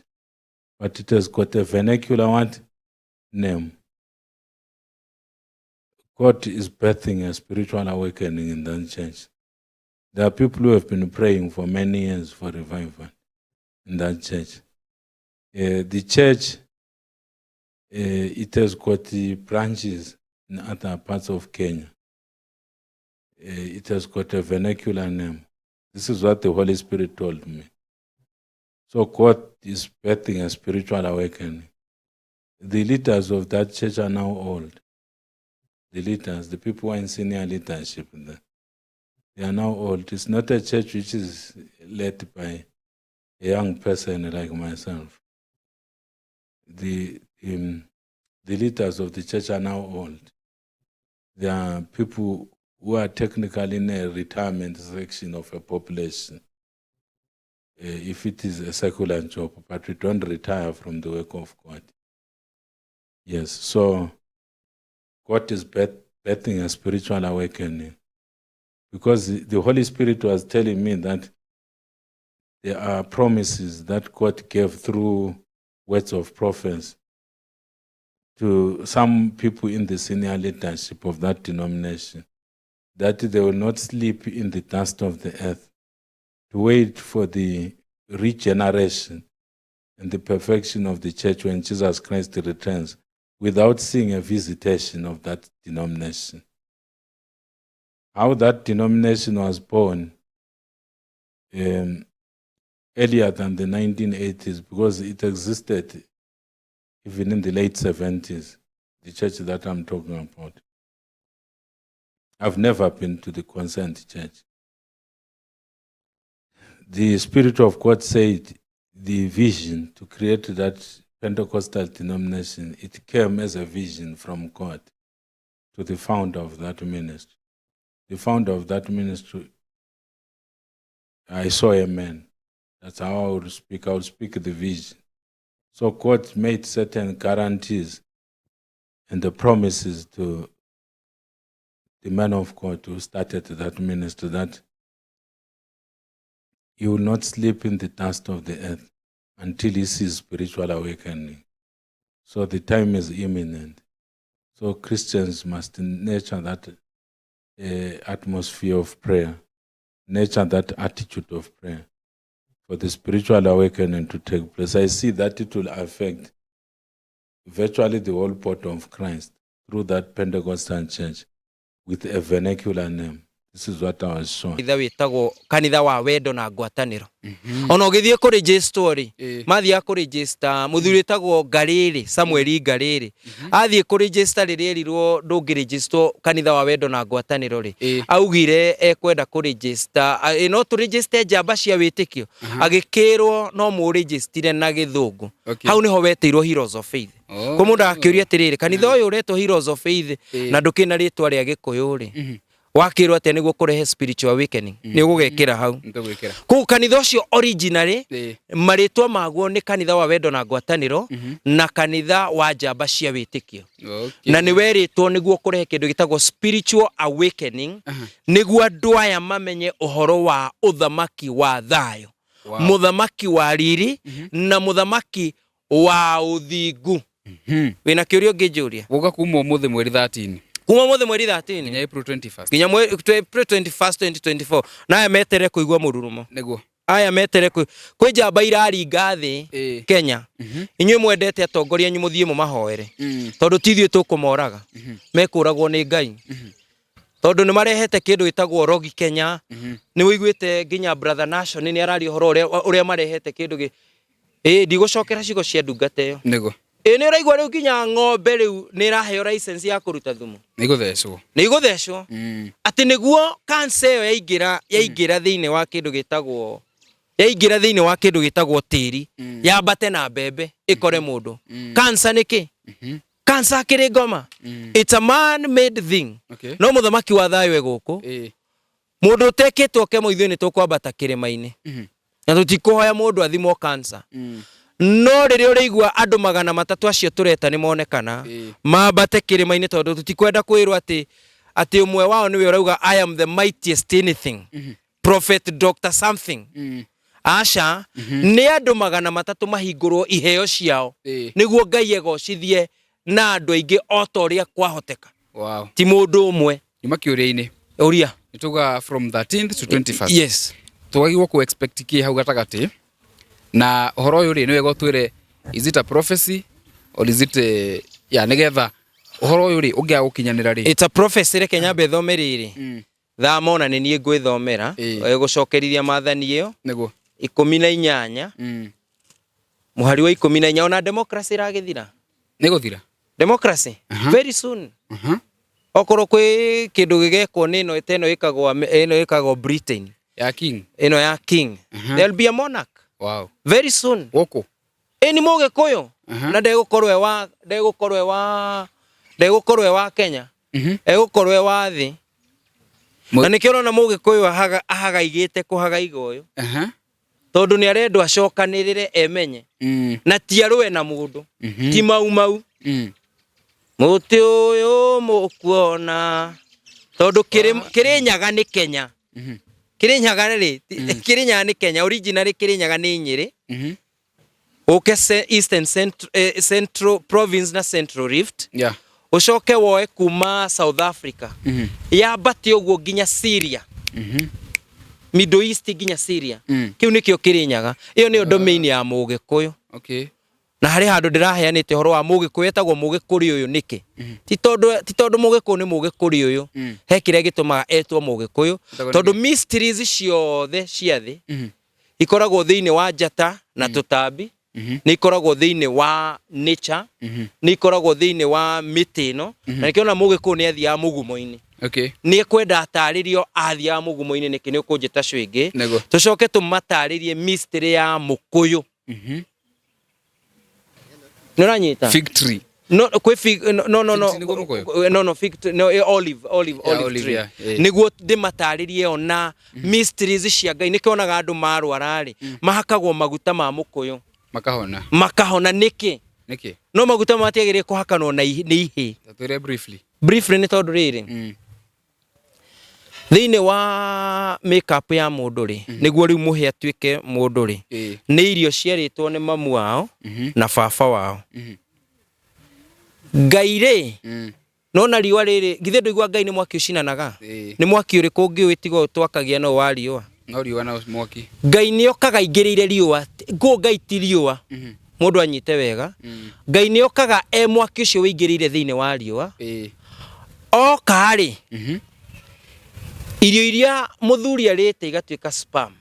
but it has got a vernacular what? Name. God is birthing a spiritual awakening in that church. There are people who have been praying for many years for revival in that church. The church, it has got the branches in other parts of Kenya. It has got a vernacular name. This is what the Holy Spirit told me. So God is birthing a spiritual awakening. The leaders of that church are now old. The leaders, the people who are in senior leadership, they are now old. It's not a church which is led by a young person like myself. The leaders of the church are now old. There are people who are technically in a retirement section of a population, if it is a secular job, but we don't retire from the work of God. Yes, so God is birthing a spiritual awakening, because the Holy Spirit was telling me that there are promises that God gave through words of prophets to some people in the senior leadership of that denomination, that they will not sleep in the dust of the earth, to wait for the regeneration and the perfection of the church when Jesus Christ returns, without seeing a visitation of that denomination. How that denomination was born earlier than the 1980s, because it existed even in the late 70s, the church that I'm talking about. I've never been to the concerned church. The Spirit of God said the vision to create that Pentecostal denomination, it came as a vision from God to the founder of that ministry. The founder of that ministry, I saw a man. That's how I would speak. I would speak the vision. So God made certain guarantees and the promises to the man of God who started that ministry, that he will not sleep in the dust of the earth until he sees spiritual awakening. So the time is imminent. So Christians must nurture that atmosphere of prayer, nurture that attitude of prayer for the spiritual awakening to take place. I see that it will affect virtually the whole body of Christ through that Pentecostal church with a vernacular name. This is what I was shown. Kanitha wĩtagwo kanitha wa wendo na ngwatanĩro. Ona ũgĩthiĩ kũrĩnjĩstwo rĩ, mathiaga kũrĩnjĩsta mũthuri wĩtagwo Ngarĩrĩ, Samuel Ngarĩrĩ. Athiĩ kũrĩnjĩsta rĩrĩa erirwo ndũngĩrĩnjĩstwo kanitha wa wendo na ngwatanĩro rĩ, augire ekwenda kũrĩnjĩsta, no tũrĩnjĩste njamba cia wĩtĩkio. Agĩkĩrwo no mũrĩnjĩstire na gĩthũngũ. Hau nĩho wetĩirwo Heroes of Faith. Kwĩ mũndũ agakĩũria atĩrĩrĩ, kanitha ũyũ ũretwo Heroes of Faith na ndũkĩrĩ na rĩtwa rĩa gĩkũyũ rĩ, wakĩrwo atĩa nĩguo kũrehe spiritual awakening? Nĩ ũgũgekĩra hau. Nĩtũgwĩkĩra. Kũu kanitha ũcio originally marĩtwa maguo nĩ kanitha wa wendo na ngwatanĩro na kanitha wa njamba cia wĩtĩkio. Na nĩ werĩtwo nĩguo kũrehe kĩndũ gĩtagwo spiritual awakening, nĩguo andũ aya mamenye ũhoro wa ũthamaki wa thayũ, mũthamaki wa riri na mũthamaki wa ũthingu. Wĩna kĩũria ũngĩnjũria? Gũka kuma ũmũthĩ mweri 13 kuma ũmũthĩ mweri 13 nginya April 21st. Nginya April 21st 2024. Na aya metere kũigua mũrurumo. Nĩguo. Aya metere kwĩ njamba iraringa thĩ. Kenya, inyuĩ mwendete atongoria anyu, mũthiĩ mũmahoere, tondũ ti ithuĩ tũkũmoraga, mekũragwo nĩ Ngai, tondũ nĩ marehete kĩndũ gĩtagwo rogi Kenya. Nĩ ũiguĩte nginya Brother Nation nĩ araria ũhoro ũrĩa marehete kĩndũ gĩ ĩĩ, ndigũcokera ciugo cia ndungata ĩyo. Nĩguo. Ĩĩ, nĩ ũraigua rĩu nginya ng'ombe rĩu nĩ ĩraheo license ya kũruta thumu. Nĩ igũthecwo. Nĩ igũthecwo, atĩ nĩguo cancer ĩyo yaingĩra thĩinĩ wa kĩndũ gĩtagwo, yaingĩra thĩinĩ wa kĩndũ gĩtagwo tĩri, yambate na mbembe ĩkore mũndũ. Cancer nĩ kĩ? Cancer akĩrĩ ngoma. It's a man made thing. No mũthamaki wa thayũ e gũkũ. Mũndũ ũtekĩtwo kemo, ithuĩ nĩ tũkwambata kĩrĩma-inĩ na tũtikũhoya mũndũ athimwo cancer. No rĩrĩa ũrĩigua andũ 300 acio tũreta nĩ monekana, mambate kĩrĩma-inĩ, tondũ tũtikwenda kwĩrwo atĩ ũmwe wao nĩwe ũrauga, "I am the mightiest anything, prophet doctor something." Aca, nĩ andũ 300 mahingũrwo iheo ciao, nĩguo Ngai egocithie na andũ aingĩ o ta ũrĩa kwahoteka, ti mũndũ ũmwe. Nyuma kĩũria-inĩ. Ũria. Nĩ tuga from 13th to 21st. Yes. Twagĩrĩirwo kũ expect kĩ hau gatagatĩ? Na ũhoro ũyũ rĩ, nĩ wega ũtwĩre, is it a prophecy or is it a, ya nĩgetha ũhoro ũyũ rĩ ũngĩaga gũkinyanĩra rĩ? It's a prophecy. Reke nyambe thome rĩrĩ. Thama ona nĩ niĩ ngwĩthomera. Gũcokerithia maathani ĩyo 18, mũhari wa 14. Ona democracy ĩragĩthira. Nĩ gũthira. Democracy very soon. Okorwo kwĩ kĩndũ gĩgekwo nĩ ĩno ta ĩno ĩkagwo ĩno ĩkagwo Britain. Ya king. Ĩno ya king. There'll be a monarch very soon. Gũkũ. Ĩni mũgĩkũyũ. Na ndegũkorwo e wa Kenya, egũkorwo e wa thĩ. Na nĩkĩo ũrona mũgĩkũyũ ahagaigĩte kũhagaiga ũyũ, tondũ nĩ arendwo acokanĩrĩre emenye, na ti arũe na mũndũ, ti mau mau. Mũtĩ ũyũ mũkuona, tondũ Kĩrĩnyaga nĩ Kenya. Kĩrĩnyaga rĩ, Kĩrĩnyaga nĩ Kenya originally. Kĩrĩnyaga nĩ Nyĩrĩ, ũke Eastern Central Province na Central Rift, ũcoke woe kuma South Africa, yambate ũguo nginya Syria, Middle East nginya Syria. Kĩu nĩkĩo Kĩrĩnyaga. Ĩyo nĩyo domain ya mũgĩkũyũ. Na harĩ handũ ndĩraheanĩte ũhoro wa mũgĩkũyũ etagwo mũgĩkũrĩ ũyũ nĩkĩ. Ti tondũ mũgĩkũyũ nĩ mũgĩkũrĩ ũyũ. He kĩrĩa gĩtũmaga etwo mũgĩkũyũ. Etagwo Tondũ nĩkĩ? mysteries ciothe cia thĩ ikoragwo thĩinĩ wa njata na tũtambi, nĩ ikoragwo thĩinĩ wa nature, nĩ ikoragwo thĩinĩ wa mĩtĩ ĩno. Na nĩkĩo ona mũgĩkũyũ nĩ athiaga mũgumo-inĩ. Nĩ ekwenda atarĩrio athiaga mũgumo-inĩ nĩkĩ. Nĩ ũkũnjĩta cwĩngĩ. Nĩguo. Tũcoke tũmatarĩrie mystery ya mũkũyũ. Nĩ ũranyita? Fig tree. No, kwĩ fig, no no no. Fig tree nĩguo mũkũyũ? No, fig tree, no, olive, olive. Olive Olive, tree. Yeah, eh. Nĩguo ndĩmatarĩrie ona mysteries cia Ngai. Nĩkĩo onaga andũ marwara rĩ, mahakagwo maguta ma mũkũyũ. Makahona. Makahona. Nĩkĩ? Nĩkĩ? No maguta matiagĩrĩire kũhakanwo na nĩ ihĩ. Twĩre briefly. Briefly, nĩ tondũ rĩrĩ, thĩinĩ wa makeup ya mũndũ rĩ, nĩguo rĩu mũhĩ atuĩke mũndũ rĩ, nĩ irio ciarĩtwo nĩ mamu wao na baba wao. Ngai rĩ, nona riũa rĩrĩ, githĩ ndũigua Ngai nĩ mwaki ũcinanaga? Nĩ mwaki ũrĩkũ ũngĩ ũĩ tiga ũyũ twakagia no wa riũa? No riũa na mwaki. Ngai nĩ okaga aingĩrĩire riũa. Ngũ Ngai ti riũa. Mũndũ anyite wega, Ngai nĩ okaga e mwaki ũcio wĩingĩrĩire thĩinĩ wa riũa. Oka rĩ, Irio iria mũthuri arĩte igatuĩka sperm.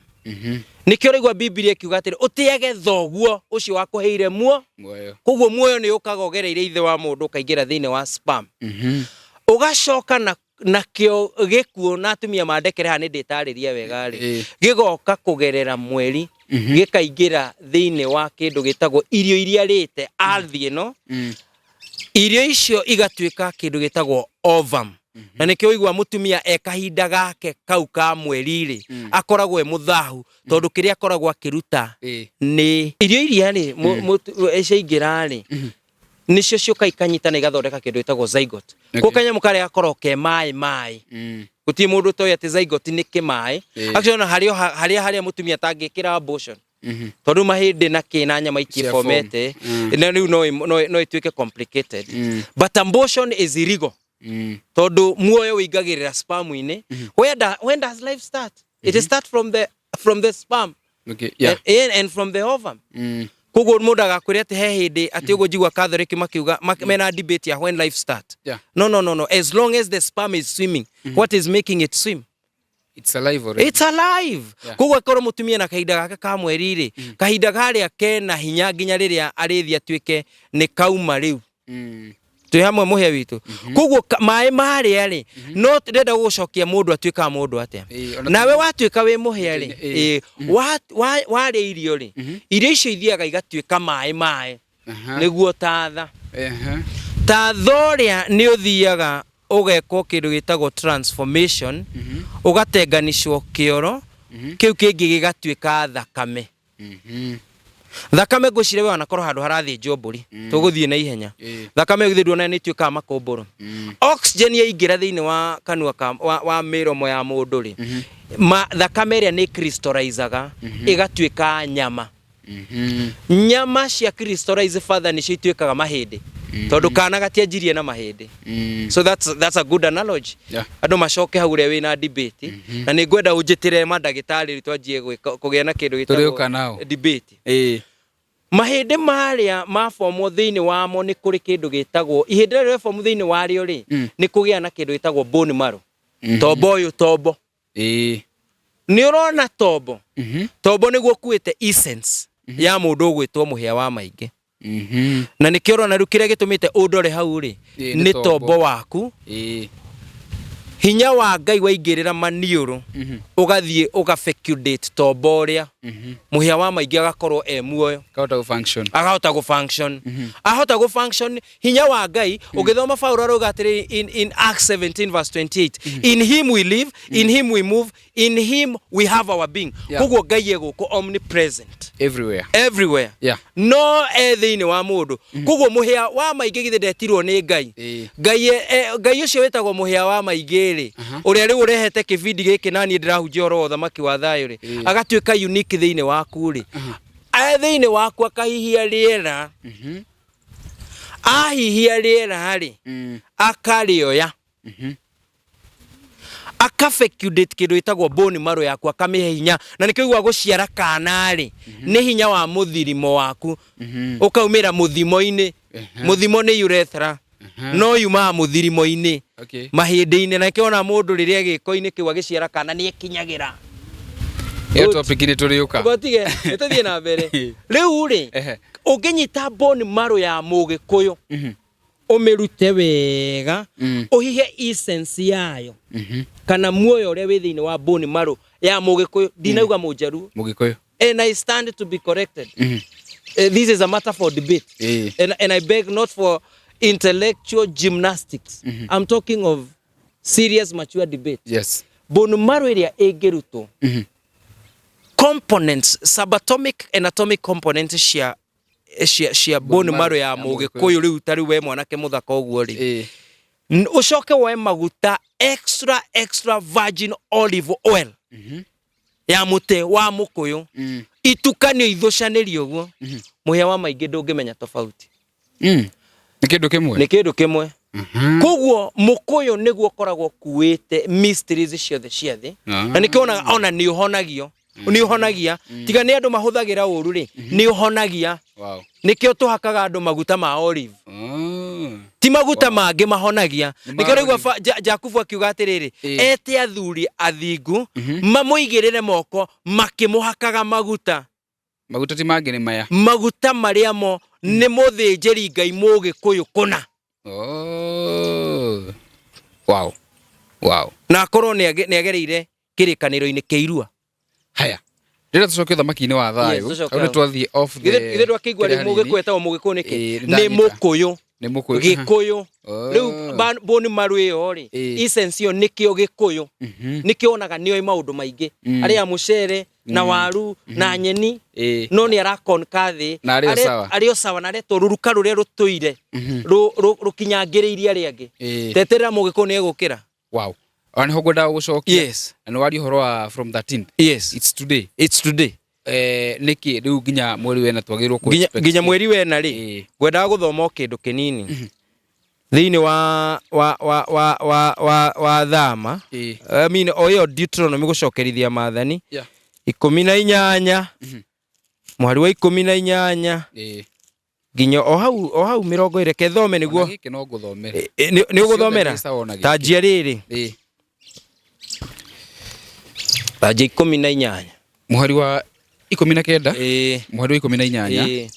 Nĩkĩo ũraigua Bibilia ĩkiuga atĩrĩ, ũtĩage thoguo ũcio wakũheire muo. Muoyo. Koguo muoyo nĩ ũkaga ũgereire ithe wa mũndũ ũkaingĩra thĩinĩ wa sperm. Ũgacoka na nakĩo gĩkuũ na atumia mandekere haha nĩ ndĩtarĩria wega rĩ, gĩgoka kũgerera mweri, gĩkaingĩra thĩinĩ wa kĩndũ gĩtagwo irio iria arĩte ardhi ĩno. Irio icio igatuĩka kĩndũ gĩtagwo ovum. Na nĩkĩo ũigua mũtumia e kahinda gake kau ka mweri rĩ, akoragwo e mũthahu, tondũ kĩrĩa akoragwo akĩruta nĩ irio iria rĩ ciaingĩra rĩ, nĩcio ciũka ikanyitana igathondeka kĩndũ gĩtagwo zygote. Koguo kanyamũ karĩa gakoragwo ke maĩ maĩ, gũtirĩ mũndũ ũtoĩ atĩ zygote nĩ kĩmaĩ. Actually ona harĩ o harĩa harĩa mũtumia atangĩkĩra abortion, tondũ mahĩndĩ na kĩ na nyama itiĩbomete, na rĩu no ĩtuĩke complicated. But abortion is illegal, tondũ muoyo ũingagĩrĩra sperm-inĩ. When does life start? It start from the sperm and from the ovum. Koguo mũndũ agakwĩra atĩ he hĩndĩ atĩ ũguo njigua Catholic makiuga mena debate ya when life start. No, no, no, no, as long as the sperm is swimming. What is making it swim? It's alive already. It's alive. Koguo akorwo mũtumia na kahinda gake ka mweri rĩ, kahinda karĩa kena hinya nginya rĩrĩa arĩthiĩ atuĩke nĩ kauma rĩu. Twĩ hamwe, mũhĩa witũ? Koguo maĩ marĩa rĩ, no ndĩrenda gũgũcokia mũndũ atuĩkaga mũndũ atĩa? Ona Nawe watuĩka wĩ mũhĩa rĩ, warĩa irio rĩ, irio icio ithiaga igatuĩka maĩ maĩ, nĩguo tatha. Tatha ũrĩa nĩ ũthiaga ũgekwo kĩndũ gĩtagwo transformation, ũgatenganishwo kĩoro kĩu kĩngĩ gĩgatuĩka thakame. Thakame ngwĩciria we wanakorwo handũ harathĩnjwo mbũri. Tũgũthiĩ na ihenya. Thakame githĩ nduona nĩ ĩtuĩkaga makũmbũrũ? Oxygen yaingĩra thĩinĩ wa kanua ka wa mĩromo ya mũndũ rĩ, thakame ĩrĩa nĩ crystallizaga ĩgatuĩka nyama. Nyama cia crystallize further nĩcio ituĩkaga mahĩndĩ, tondũ kana gatianjirie na mahĩndĩ. So that's a good analogy. Andũ macoke hau ũrĩa wĩna debate, na nĩ ngwenda ũnjĩtĩre mandagĩtarĩ rĩu twanjie kũgĩa na kĩndũ Tũrĩũka gĩtagwo nao. debate. Mahĩndĩ marĩa mabomwo thĩinĩ wamo nĩ kũrĩ kĩndũ gĩtagwo ihĩndĩ rĩrĩa rĩbomu thĩinĩ warĩo rĩ, nĩ kũgĩa na kĩndũ gĩtagwo bone marrow. Tombo ũyũ, tombo nĩ ũrona tombo? Tombo nĩguo ũkuĩte essence ya mũndũ ũgwĩtwo mũhĩa wa maingĩ. Na nĩkĩo ũrona rĩu kĩrĩa gĩtũmĩte ũndore hau rĩ, Nĩ nĩ tombo. Tombo waku. Hinya wa Ngai waingĩrĩra maniũrũ, ũgathiĩ ũgafecundate tombo ũrĩa, mũhĩa wa maingĩ agakorwo e muoyo. Kahota gũ-function. Akahota gũ-function. Ahota gũ-function hinya wa Ngai. Ũgĩthoma Paulo arauga atĩrĩrĩ in Acts 17 verse 28, "In him we live, in him we move, in him we have our being." Koguo Ngai e gũkũ, omnipresent. Everywhere. Everywhere. No e thĩinĩ wa mũndũ. Koguo mũhĩa wa maingĩ githĩ ndetirwo nĩ Ngai? Ngai Ngai ũcio wĩtagwo mũhĩa wa maingĩ rĩ, ũrĩa rĩu ũrehete kĩbindi gĩkĩ na niĩ ndĩrahunjia ũhoro wa ũthamaki wa thayũ rĩ, agatuĩka unique thĩinĩ waku rĩ, e thĩinĩ waku akahihia rĩera. Ahihia rĩera rĩ, akarĩoya, akafecundate kĩndũ gĩtagwo bone marrow yaku, akamĩhe hinya. Na nĩkĩo igua gũciara kana rĩ, nĩ hinya wa mũthirimo waku ũkaumĩra mũthimo-inĩ. Mũthimo nĩ urethra, no yumaga mũthirimo-inĩ, mahĩndĩ-inĩ. Na nĩkĩo ona mũndũ rĩrĩa gĩko-inĩ kĩu agĩciara kana nĩ ekinyagĩra. Ĩyo Good. topic nĩ tũrĩũka. Gotige nĩ tũthiĩ na mbere rĩu rĩ. Ũngĩnyita bone marrow ya Mũgĩkũyũ, ũmĩrute wega, ũhihe essence yayo, kana muoyo ũrĩa wĩ thĩinĩ wa bone marrow ya Mũgĩkũyũ, ndinauga Mũnjaruo. Mũgĩkũyũ. And I stand to be corrected. This is a matter for debate, and I beg not for intellectual gymnastics. I'm talking of serious mature debate. Bone marrow ĩrĩa ĩngĩrutwo, components, subatomic and atomic components cia bone marrow ya ya Mũgĩkũyũ rĩu, ta rĩu we mwanake mũthaka ũguo rĩ, ũcoke woe maguta extra extra virgin olive oil ya mũtĩ wa mũkũyũ, itukanio ithũcanĩrio ũguo, mũhĩa wa maingĩ ndũngĩmenya tofauti. Nĩ kĩndũ kĩmwe. Nĩ kĩndũ kĩmwe. Koguo mũkũyũ nĩguo ũkoragwo ũkuĩte mysteries ciothe cia thĩ. Na nĩkĩo wonaga ona nĩ ũhonagio, nĩ ũhonagia, tiga nĩ andũ mahũthagĩra ũru rĩ, nĩ ũhonagia. Nĩkĩo tũhakaga andũ maguta ma olive. Ti maguta mangĩ mahonagia. Nĩ Nĩkĩo ũraigua marori. Jakubu akiuga atĩrĩrĩ, ete athuri athingu mamũigĩrĩre moko makĩmũhakaga maguta. Maguta ti mangĩ, nĩ maya. Maguta marĩa mo nĩ mũthĩnjĩri Ngai Mũgĩkũyũ kũna. Oh. Wow. Wow. Na akorwo nĩ agereire kĩrĩkanĩro-inĩ kĩirua. Haya. Rĩrĩa tũcoke ũthamaki-inĩ wa Yes, thayũ, tũcoke hau nĩ hau. twathiĩ off the Githĩ ndwakĩigua kĩrĩa rĩu hanini. Mũgĩkũyũ etagwo Mũgĩkũyũ nĩkĩ? Ĩĩ, Nĩ nĩndanyita. Mũkũyũ. Nĩ Mũkũyũ. Gĩkũyũ. Oh. Rĩu bone marrow ĩyo rĩ, essence ĩyo nĩkĩo Gĩkũyũ. Nĩkĩo wonaga nĩoĩ maũndũ maingĩ. Arĩaga mũcere na waru na nyeni, no nĩ arakonka thĩ. Na arĩ o sawa. Arĩ o sawa, na aretwo rũruka rũrĩa rũtũire rũkinyangĩrĩirie arĩa angĩ. Teterera Mũgĩkũyũ nĩ egũkĩra. Wow. Ona nĩho ngwendaga gũcokia. Yes. Na nĩ waria ũhoro wa from 13th. Yes. It's today. It's today. Nĩkĩ rĩu nginya mweri wena twagĩrĩirwo kũ Nginya expect nginya kĩ? Mweri wena rĩ, ngwendaga gũthoma o kĩndũ kĩnini thĩinĩ wa thama, I mean, o ĩyo Deuteronomy, gũcokerithia maathani, 18, mũhari wa 18 nginya o hau 20. Reke thome Ona nĩguo. Gĩkĩ no ngũthomere. Nĩ ũgũthomera? Ciothe nĩ sawa ona Ta gĩkĩ. njia rĩrĩ, ta njia 18. Mũhari wa 19. Mũhari wa 18.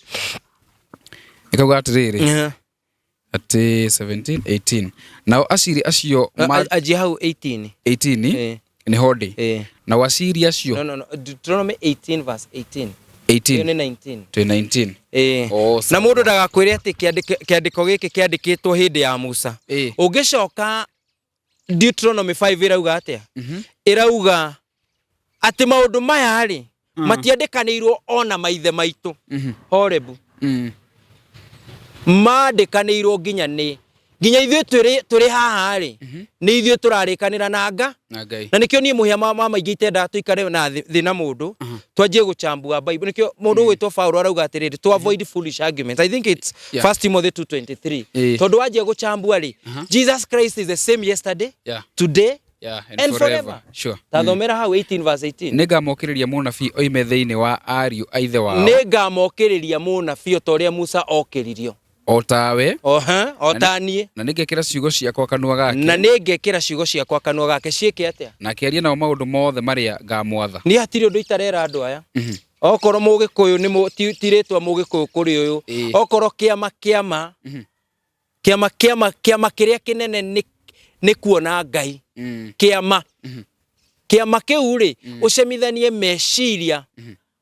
Ĩkauga atĩrĩrĩ, atĩ 17 18, nao aciri acio Anjia hau 18. 18 nĩho ndĩ. Nao aciri acio No, no, no. Deuteronomy 18 verse 18. Ĩyo 18. nĩ 19. Twĩ 19. Oh, Na sawa. mũndũ ndagakwĩre atĩ kĩandĩko gĩkĩ kĩandĩkĩtwo hĩndĩ ya Musa. Ũngĩcoka Deuteronomy 5 ĩrauga atĩa? Ĩrauga atĩ maũndũ maya rĩ, matiandĩkanĩirwo ona maithe maitũ Horebu, mandĩkanĩirwo nginya ithuĩ tũrĩ haha rĩ, nĩ ithuĩ tũrarĩkanĩra na nga Na Ngai. Na nĩkĩo niĩ mũhĩa ma maingĩ itendaga tũikare na thĩ na mũndũ twanjie gũchambua Bible. Nĩkĩo mũndũ ũgwĩtwo Paul arauga atĩrĩrĩ, to avoid foolish arguments. I think it's 1 Timothy 2:23. Tondũ wanjia gũchambua rĩ, Jesus Christ is the same yesterday, today And, and forever. forever. Sure. Ta thomera hau 18 verse 18. Nĩ ngamokĩrĩria mũnabii oime thĩinĩ wa ariũ a ithe wao. Nĩ ngamokĩrĩria mũnabii o ta ũrĩa Musa okĩririo. O tawe. Oha, o ta niĩ. Na nĩngekĩra ciugo ciakwa kanua gake. Na nĩ ngekĩra ciugo ciakwa kanua gake ciĩke atĩa? Na akĩaria nao maũndũ mothe marĩa ngamwatha. Niĩ hatirĩ ũndũ itarera andũ aya. Okorwo Mũgĩkũyũ nĩ ti rĩtwa Mũgĩkũyũ kũrĩ ũyũ, okorwo kĩama kĩrĩa kĩnene nĩ kuona Ngai, kĩama kĩu rĩ, ũcemithanie meciria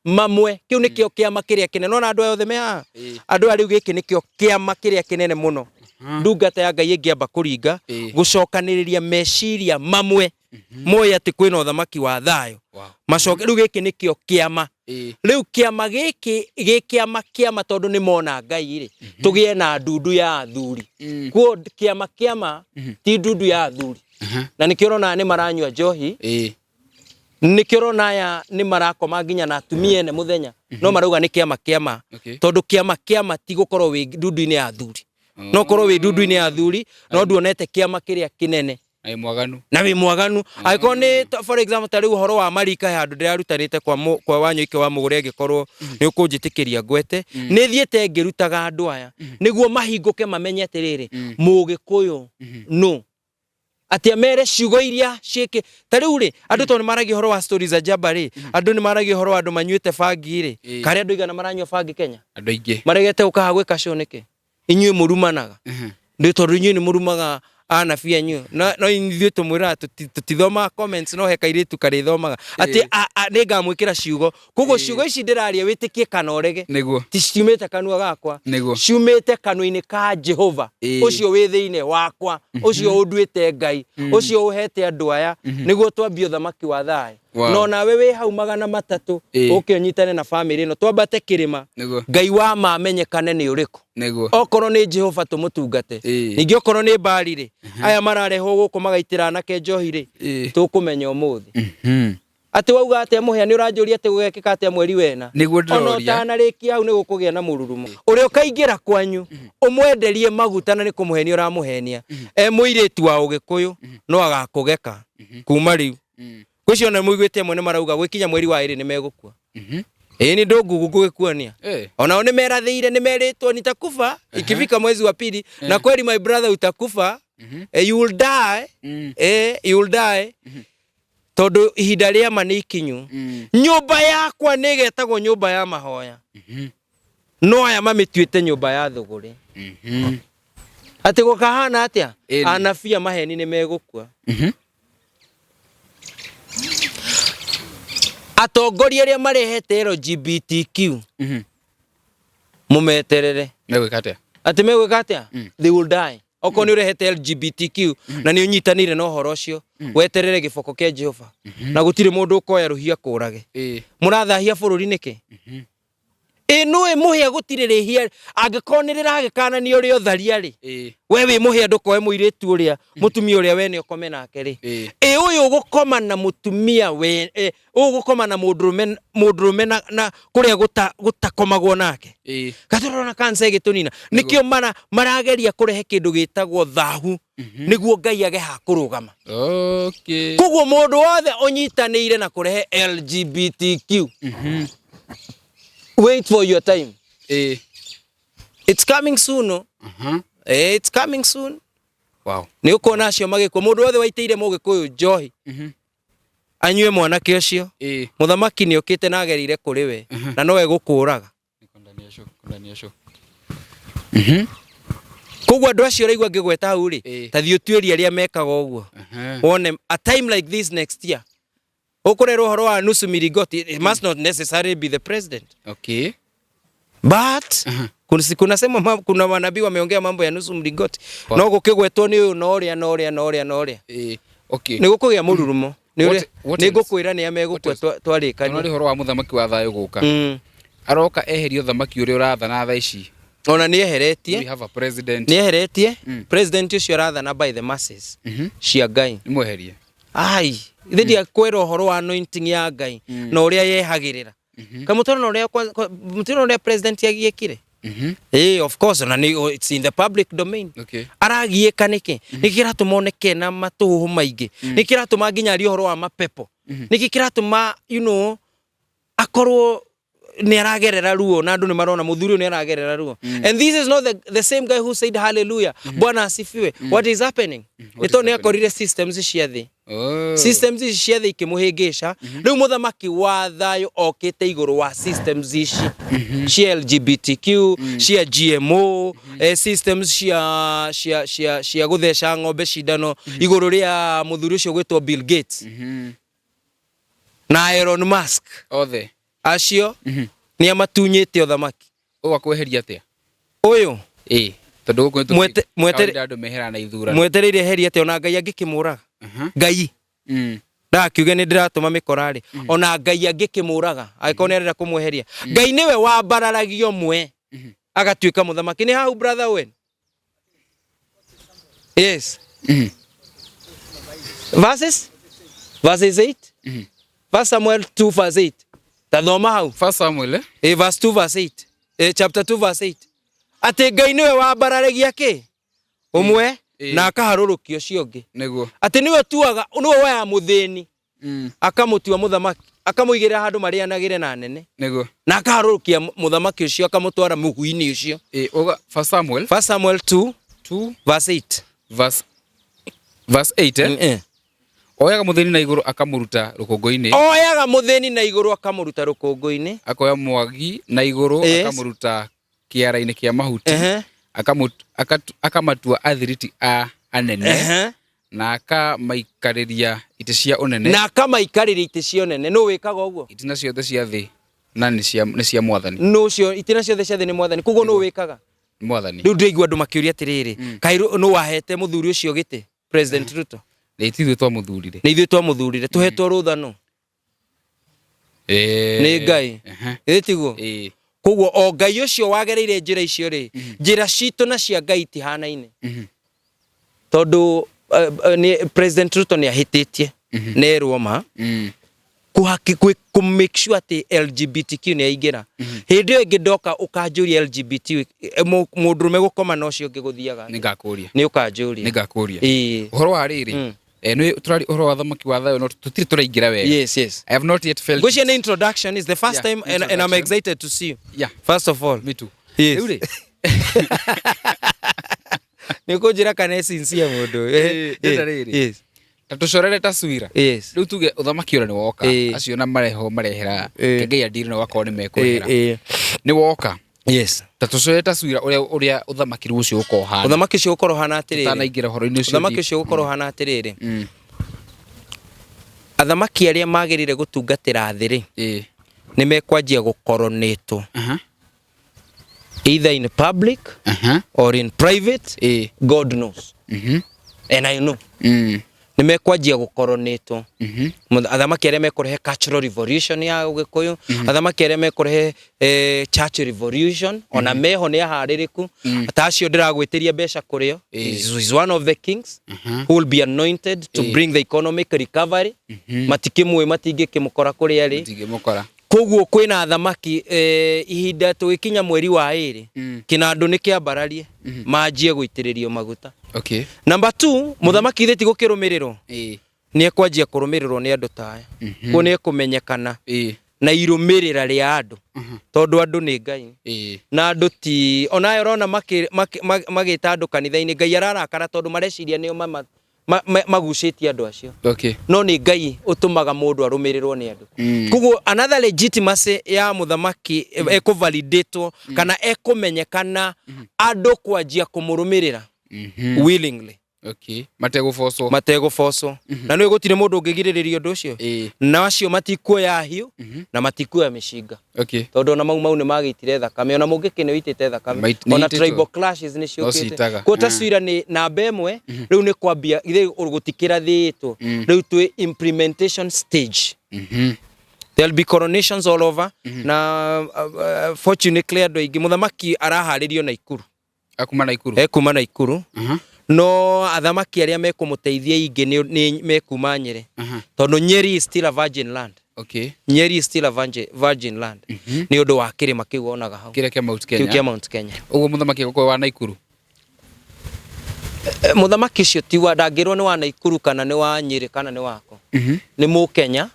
mamwe, kĩu nĩkĩo kĩama kĩrĩa kĩnene. Nona andũ aya othe me haha, andũ aya rĩu, gĩkĩ nĩkĩo kĩama kĩrĩa kĩnene mũno ndungata ya Ngai ĩngĩamba kũringa, gũcokanĩrĩria meciria mamwe moĩ atĩ kwĩna ũthamaki wa thayũ. Macoke rĩu, gĩkĩ nĩkĩo kĩama. Rĩu kĩama gĩkĩ gĩ kĩama tondũ nĩ mona Ngai rĩ, tũgĩe na ndundu ya athuri. Kuo kĩama ti ndundu ya athuri, na nĩkĩo ũrona nĩ maranyua njohi, nĩkĩo ũrona aya nĩ marakoma nginya na atumia ene mũthenya, no marauga nĩ kĩama, tondũ kĩama ti gũkorwo wĩ ndundu-inĩ ya athuri. No ũkorwo wĩ ndundu-inĩ ya athuri no nduonete kĩama kĩrĩa kĩnene. Na wĩ mwaganu. Na wĩ mwaganu. Angĩkorwo nĩ for example, ta rĩu ũhoro wa marika, he handũ ndĩrarutanĩte kwa Wanyoike wa Mũgũre, angĩkorwo nĩ ũkũnjĩtĩkĩria ngwete, nĩ thiĩte ngĩrutaga andũ aya nĩguo mahingũke mamenye atĩrĩrĩ, Mũgĩkũyũ no atĩ amere ciugo iria ciĩkĩ. Ta rĩu rĩ, andũ tondũ nĩ maragia ũhoro wa stories za jaba rĩ, andũ nĩ maragia ũhoro wa andũ manyuĩte bangi rĩ. Karĩ andũ igana maranyua bangi Kenya? Andũ aingĩ. Maregete gũkaha gwĩka show nĩkĩ? Inyuĩ mũrumanaga nĩ tondũ inyuĩ nĩ mũrumaga anabii anyu, no ithuĩ tũmwĩraga tũtithomaga comments, no he kairĩtu karĩthomaga atĩ nĩ ngamwĩkĩra ciugo. Koguo ciugo ici ndĩraria, wĩtĩkie kana ũrege, ti ciumĩte kanua gakwa, ciumĩte kanua-inĩ ka Jehova, ũcio wĩ thĩinĩ wakwa, ũcio ũnduĩte Ngai, ũcio ũhete andũ aya nĩguo twambie ũthamaki wa thayũ. No nawe wĩ hau 300, ũke ũnyitane na bamĩrĩ ĩno, twambate kĩrĩma, Ngai wa ma amenyekane nĩ ũrĩkũ. Okorwo nĩ Jehova, tũmũtungate. Ningĩ okorwo nĩ Mbari rĩ, aya mararehwo gũkũ magaitĩra anake njohi rĩ, tũkũmenya ũmũthĩ. Atĩ wauga atĩa, Mũhĩa? Nĩ ũranjũria atĩ gũgekĩka atĩa mweri wena? Nĩguo Ona ndĩroria. ũtanarĩkia hau, nĩ gũkũgĩa na mũrurumo. Ũrĩa ũkaingĩra kwanyu ũmwenderie maguta na nĩ kũmũhenia ũramũhenia, e mũirĩtu wa Ũgĩkũyũ, no agakũgeka kuma rĩu. Gwĩcio na mũiguĩte amwe nĩ marauga gwĩkinya mweri wa 2 nĩ megũkua. Ĩĩ nĩ ndũngugu ngũgĩkuonia. Eh. Onao nĩ merathĩire nĩ merĩtwo nitakufa ikifika mwezi wa pili na kweli my brother utakufa. You will die. You will die. Tondũ ihinda rĩa ma nĩ ikinyu. Nyũmba yakwa nĩ ĩgetagwo nyũmba ya mahoya. No aya mamĩtuĩte nyũmba ya thũgũrĩ. Atĩ gũkahana atĩa? Ĩni. Anabii a maheni nĩ megũkua. Atongoria arĩa marehete LGBTQ mũmeterere. Megwĩka atĩa? Atĩ megwĩka atĩa? They will die. Okorwo nĩ ũrehete LGBTQ na nĩ ũnyitanĩire na ũhoro ũcio, weterere gĩboko kĩa Jehova. Na gũtirĩ mũndũ ũkoya rũhiũ akũrage. Mũrathahia bũrũri nĩkĩ? Ĩ nũĩ mũhĩa gũtirĩ rĩhia angĩkorwo nĩ rĩragĩkananio rĩa ũtharia rĩ. We wĩ mũhĩa ndũkoe mũirĩtu ũrĩa mũtumia ũrĩa wene ũkome nake rĩ. Ĩ ũyũ ũgũkoma na mũtumia we ũyũ ũgũkoma na mũndũrũme mũndũrũme na, na kũrĩa gũtakomagwo nake. Gatũrona kansa ĩgĩtũnina. Nĩkĩo marageria kũrehe kĩndũ gĩtagwo thahu nĩguo Ngai age ha kũrũgama. Koguo mũndũ wothe ũnyitanĩire na kũrehe LGBTQ. Wait for your time. It's coming soon. It's coming soon. Wow. Nĩ ũkuona acio magĩkua. Mũndũ wothe waitĩire mũgĩkũyũ njohi. Anyue mwanake ũcio. Mũthamaki nĩ okĩte na agereire kũrĩ we. Na nowe gũkũraga. Koguo andũ acio ũraigua ngĩgweta hau rĩ, ta thiĩ ũtuĩrie arĩa mekaga ũguo. Wone a time like this next year. Ũkũrerwo ũhoro wa nusu miringoti, it must not necessarily be the president. But kuna sema kuna manabii wameongea mambo ya nusu mlingoti. No gũkĩgwetwo nĩ ũyũ na ũrĩa na ũrĩa na ũrĩa na ũrĩa. Nĩ gũkũgĩa mũrurumo. Nĩ ngũkwĩra nĩ a megũkua twarĩkania. Nĩ ũhoro wa mũthamaki wa thayũ gũka. Aroka eherie ũthamaki ũrĩa ũrathana thaa ici. Ona nĩ eheretie. We have a president. Nĩ eheretie. President ũcio arathana by the masses. Cia Ngai. Nĩ mweherie. Ai, ithe ndiakwĩra ũhoro wa anointing ya Ngai na ũrĩa yehagĩrĩra. Kamũtoro na ũrĩa mũtoro ũrĩa president agiĩkire. Of course, na nĩ it's in the public domain. Aragiĩka nĩkĩ? Nĩkĩ kĩratũma oneke na matũhũhũ maingĩ? Nĩkĩ kĩratũma nginya arie ũhoro wa mapepo? Nĩkĩ kĩratũma, you know, akorwo nĩ aragerera ruo na andũ nĩ marona mũthuri ũyũ nĩ aragerera ruo. And this is not the same guy who said hallelujah. Bwana asifiwe. What is happening? Nĩ tondũ nĩ akorire systems cia thĩ. Systems ici cia thĩ ikĩmũhĩngĩca. Rĩu mũthamaki wa thayũ okĩte igũrũ wa systems ici cia LGBTQ, cia GMO, systems cia gũtheca ng'ombe cindano igũrũ rĩa mũthuri ũcio gwĩtwo Bill Gates na Elon Musk. Othe acio nĩ amatunyĩte ũthamaki. Ũyũ akweheria atĩa? Ũyũ? Tondũ gũkũ nĩ kawaida andũ meheraga na ithurano. Mwetereire eherie atĩa ona Ngai angĩkĩmũraga? Ngai. Ndakiuge nĩ ndĩratũma mĩkora rĩ. Ona Ngai angĩkĩmũraga, angĩkorwo nĩ arenda kũmweheria. Ngai nĩwe wambararagia ũmwe agatuĩka mũthamaki. Nĩ hau brother Owen? Yes. Verses? Verses 8? First Samuel 2 verse 8. Tathoma hau. First Samuel, eh? Verse 2 verse 8. Chapter 2 verse 8. Atĩ Ngai nĩwe wambararagia kĩ? Ũmwe na akaharũrũkia ũcio ũngĩ. Nĩguo. Atĩ nĩwe ũtuaga, nĩwe woyaga mũthĩni. Akamũtua mũthamaki, akamũigĩrĩra handũ marĩanagĩre na nene. Nĩguo. Na akaharũrũkia mũthamaki ũcio akamũtwara mũhu-inĩ ũcio. Uga, First Samuel. First Samuel 2, 2 verse 8. Verse 8, eh? Oyaga mũthĩni na igũrũ akamũruta rũkũngũ-inĩ. Oyaga mũthĩni na igũrũ akamũruta rũkũngũ-inĩ. Akoya mwagi na igũrũ akamũruta kĩara-inĩ kĩa mahuti. Akamatua athiriti a anene. Na akamaikarĩria itĩ cia ũnene. Na akamaikarĩria itĩ cia ũnene. Nũ wĩkaga ũguo? Itina ciothe cia thĩ na nĩ cia mwathani. Nũ ũcio itina ciothe cia thĩ nĩ mwathani. Koguo nũ wĩkaga? Mwathani. Rĩu ndĩraigua andũ makĩũria atĩrĩrĩ, kaĩ nũ wahete mũthuri ũcio gĩtĩ? President Ruto. Nĩ ithuĩ twamũthurire. Nĩ ithuĩ twamũthurire. Tũhetwo rũtha nũ? Nĩ Ngai. Ĩ tiguo? Koguo o Ngai ũcio wagereire njĩra icio rĩ, njĩra citũ na cia Ngai itihanaine. Tondũ nĩ President Ruto nĩ ahĩtĩtie. Nerwo ma. Kũ make sure atĩ LGBTQ nĩ yaingĩra. Hĩndĩ ĩyo ĩngĩ ndoka ũkanjũria LGBT, mũndũrũme gũkoma na ũcio ũngĩ gũthiaga atĩa? Nĩngakũria. Nĩ ũkanjũria. Nĩngakũria. Ũhoro wa rĩrĩ, Eh, nĩ tũrari ũhoro wa thamaki wa thayũ no tũtirĩ tũraingĩra wega. Yes. I have not yet felt Ngwĩciria it. nĩ introduction is the first time and I'm introduction. excited to see you. First of all. Me too. Yes. Rĩu rĩ, Nĩ ũkũnjĩra kana ĩ sincere mũndũ ũyũ. Ndĩrenda rĩrĩ. Ta tũcorere taswira. Rĩu tuge ũthamaki ũrĩa nĩ woka, acio na mareho marehera Kengei andiri na wakorwo nĩ mekwehera, nĩ woka. Ta tũcorere taswira ũrĩa ũrĩa ũthamaki rĩu ũcio ũkorwo ũhana. Ũthamaki ũcio ũkorwo ũhana atĩrĩrĩ. Tũtanaingĩra ũhoro-inĩ ũcio Ũthamaki deep. ũcio ũgũkorwo ũhana atĩrĩrĩ. Athamaki arĩa magĩrĩire gũtungatĩra thĩ rĩ, nĩ mekwanjia gũkoronĩtwo either in public or in private. God knows and I know. Nĩ mekwanjia gũkoronĩtwo. Athamaki arĩa mekũrehe cultural revolution ya Ũgĩkũyũ, athamaki arĩa mekũrehe church revolution, ona meho nĩ aharĩrĩku ta acio ndĩragwĩtĩria mbeca kũrĩo. Is one of the kings who will be anointed to bring the economic recovery. Matikĩmũĩ, matingĩkĩmũkora kũrĩa arĩ. Matingĩmũkora. Koguo kwĩna athamaki, ihinda tũgĩkinya mweri wa ĩrĩ, kĩnandũ nĩ kĩambararie, manjie gũitĩrĩrio maguta. Number 2, mũthamaki ithe ti gũkĩrũmĩrĩrwo, nĩ ekwanjia kũrũmĩrĩrwo nĩ andũ ta aya. Koguo nĩ ekũmenyekana na irũmĩrĩra rĩa andũ, tondũ andũ nĩ Ngai. Na andũ ti onayo ũrona magĩta andũ kanitha-inĩ, Ngai ararakara tondũ mareciria nĩo magucĩtie andũ acio. No nĩ Ngai ũtũmaga mũndũ arũmĩrĩrwo nĩ andũ. Koguo another legitimacy ya mũthamaki ekũvalidatwo kana ekũmenyekana andũ kwanjia kũmũrũmĩrĩra willingly. Mategũbocwo. Mategũbocwo. Na nĩ gũtirĩ mũndũ ũngĩgirĩrĩria ũndũ ũcio. Na acio matikuoya hiũ na matikuoya mĩcinga. Tondũ ona mau mau nĩ magĩitire thakame, ona mũngĩkĩ nĩ ũitĩte thakame, ona Nĩ itĩtwo. tribal clashes nĩ ciũkĩte. Citaga. Koguo taswira nĩ namba ĩmwe, rĩu nĩ kwambia githĩ gũtikĩrathĩtwo, rĩu twĩ implementation stage. There'll be coronations all over. Na fortunately andũ aingĩ, mũthamaki araharĩrio Naikuru. Akuma Naikuru. Ekuma Naikuru. No athamaki arĩa mekũmũteithia ingĩ nĩ mekuma Nyĩrĩ. Tondũ Nyeri is still a virgin land. Nyeri is still a virgin land. Nĩ ũndũ wa kĩrĩma kĩu wonaga hau. Kĩrĩa kĩa Mount Kĩu Kenya. kĩa Mount Kenya. Ũguo mũthamaki egũkorwo wa Naikuru. Mũthamaki ũcio ti wa, ndangĩrwo nĩ wa Naikuru kana nĩ wa Nyĩrĩ kana nĩ wako. Nĩ Mũkenya.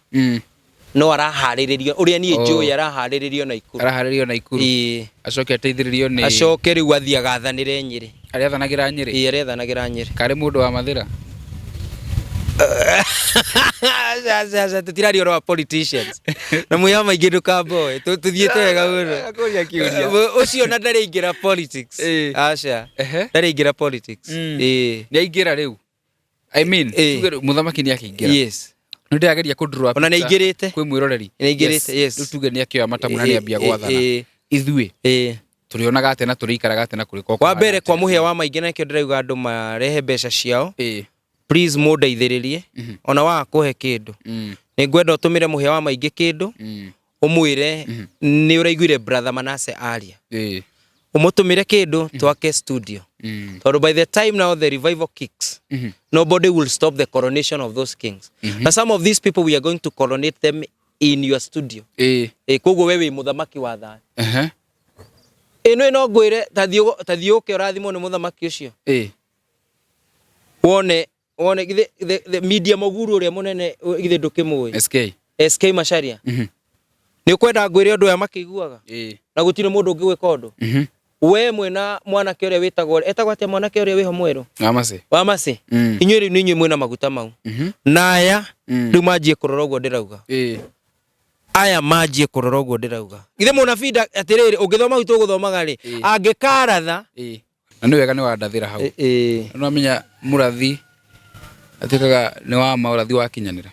No araharĩrĩrio ũrĩa niĩ njũĩ araharĩrĩrio Naikuru. Araharĩrĩrio Naikuru. Acoke ateithĩrĩrio nĩ Acoke rĩu athiĩ agathanĩre Nyĩrĩ. Arĩa athanagĩra Nyĩrĩ. Ĩĩ, arĩa athanagĩra Nyĩrĩ. Karĩ mũndũ wa Mathĩra. Aca, aca, aca, tũtiraria ũhoro wa politicians. Na mũya maingĩ ndũkamboe. Tũthiĩte wega mũno. Akũria kĩũria. Ũcio na ndarĩ politics. Aca. Ndarĩ aingĩra politics. Nĩ aingĩra rĩu. I mean, tuge rĩu mũthamaki nĩ akĩingĩra. Nĩ ndĩrageria kũ draw Ona nĩ picture aingĩrĩte. kwĩ mwĩroreri. Nĩ aingĩrĩte, yes. Rĩu tuge nĩ akĩoya matamu na nĩ ambia gwathana. Ithuĩ tũrĩonaga atĩa na tũrĩikaraga atĩa na kũrĩkorwo Wa mbere kũhana kwa atĩa? mũhĩa wa maingĩ, na nĩkĩo ndĩrauga andũ marehe mbeca ciao. Please mũndeithĩrĩrie. Ona waga kũhe kĩndũ. Nĩ ngwenda ũtũmĩre mũhĩa wa maingĩ kĩndũ. Ũmwĩre nĩ ũraiguire brother Manasseh aria. Ũmũtũmĩre kĩndũ twake studio. Tondũ by the time now the revival kicks, nobody will stop the coronation of those kings. Na some of these people we are going to coronate them in your studio. Koguo we wĩ mũthamaki wa thayũ. Ĩno ĩno ngwĩre, ta thiĩ ũke ũrathimwo nĩ mũthamaki ũcio. Wone, wone githĩ the media moguru ũrĩa mũnene, githĩ ndũkĩmũĩ? SK. SK Macharia. Nĩ ũkwenda ngwĩre ũndũ ũyũ makĩiguaga? Na gũtirĩ mũndũ ũngĩ gwĩka ũndũ. We mwĩna mwanake ũrĩa wĩtagwo, etagwo atĩa mwanake ũrĩa wĩho mwerũ? Wamase. Wamase. Inyuĩ rĩu nĩ inyuĩ mwĩna maguta mau. Na aya rĩu manjie kũrora ũguo ndĩrauga. Aya manjie kũrora ũguo ndĩrauga. Githĩ mũnabii atĩrĩrĩ, ũngĩthoma hau tũgũthomaga rĩ, angĩkaratha. Na nĩ wega nĩ wandathĩra hau. Nĩ wamenya mũrathi atuĩkaga nĩ wa ma ũrathi wakinyanĩra.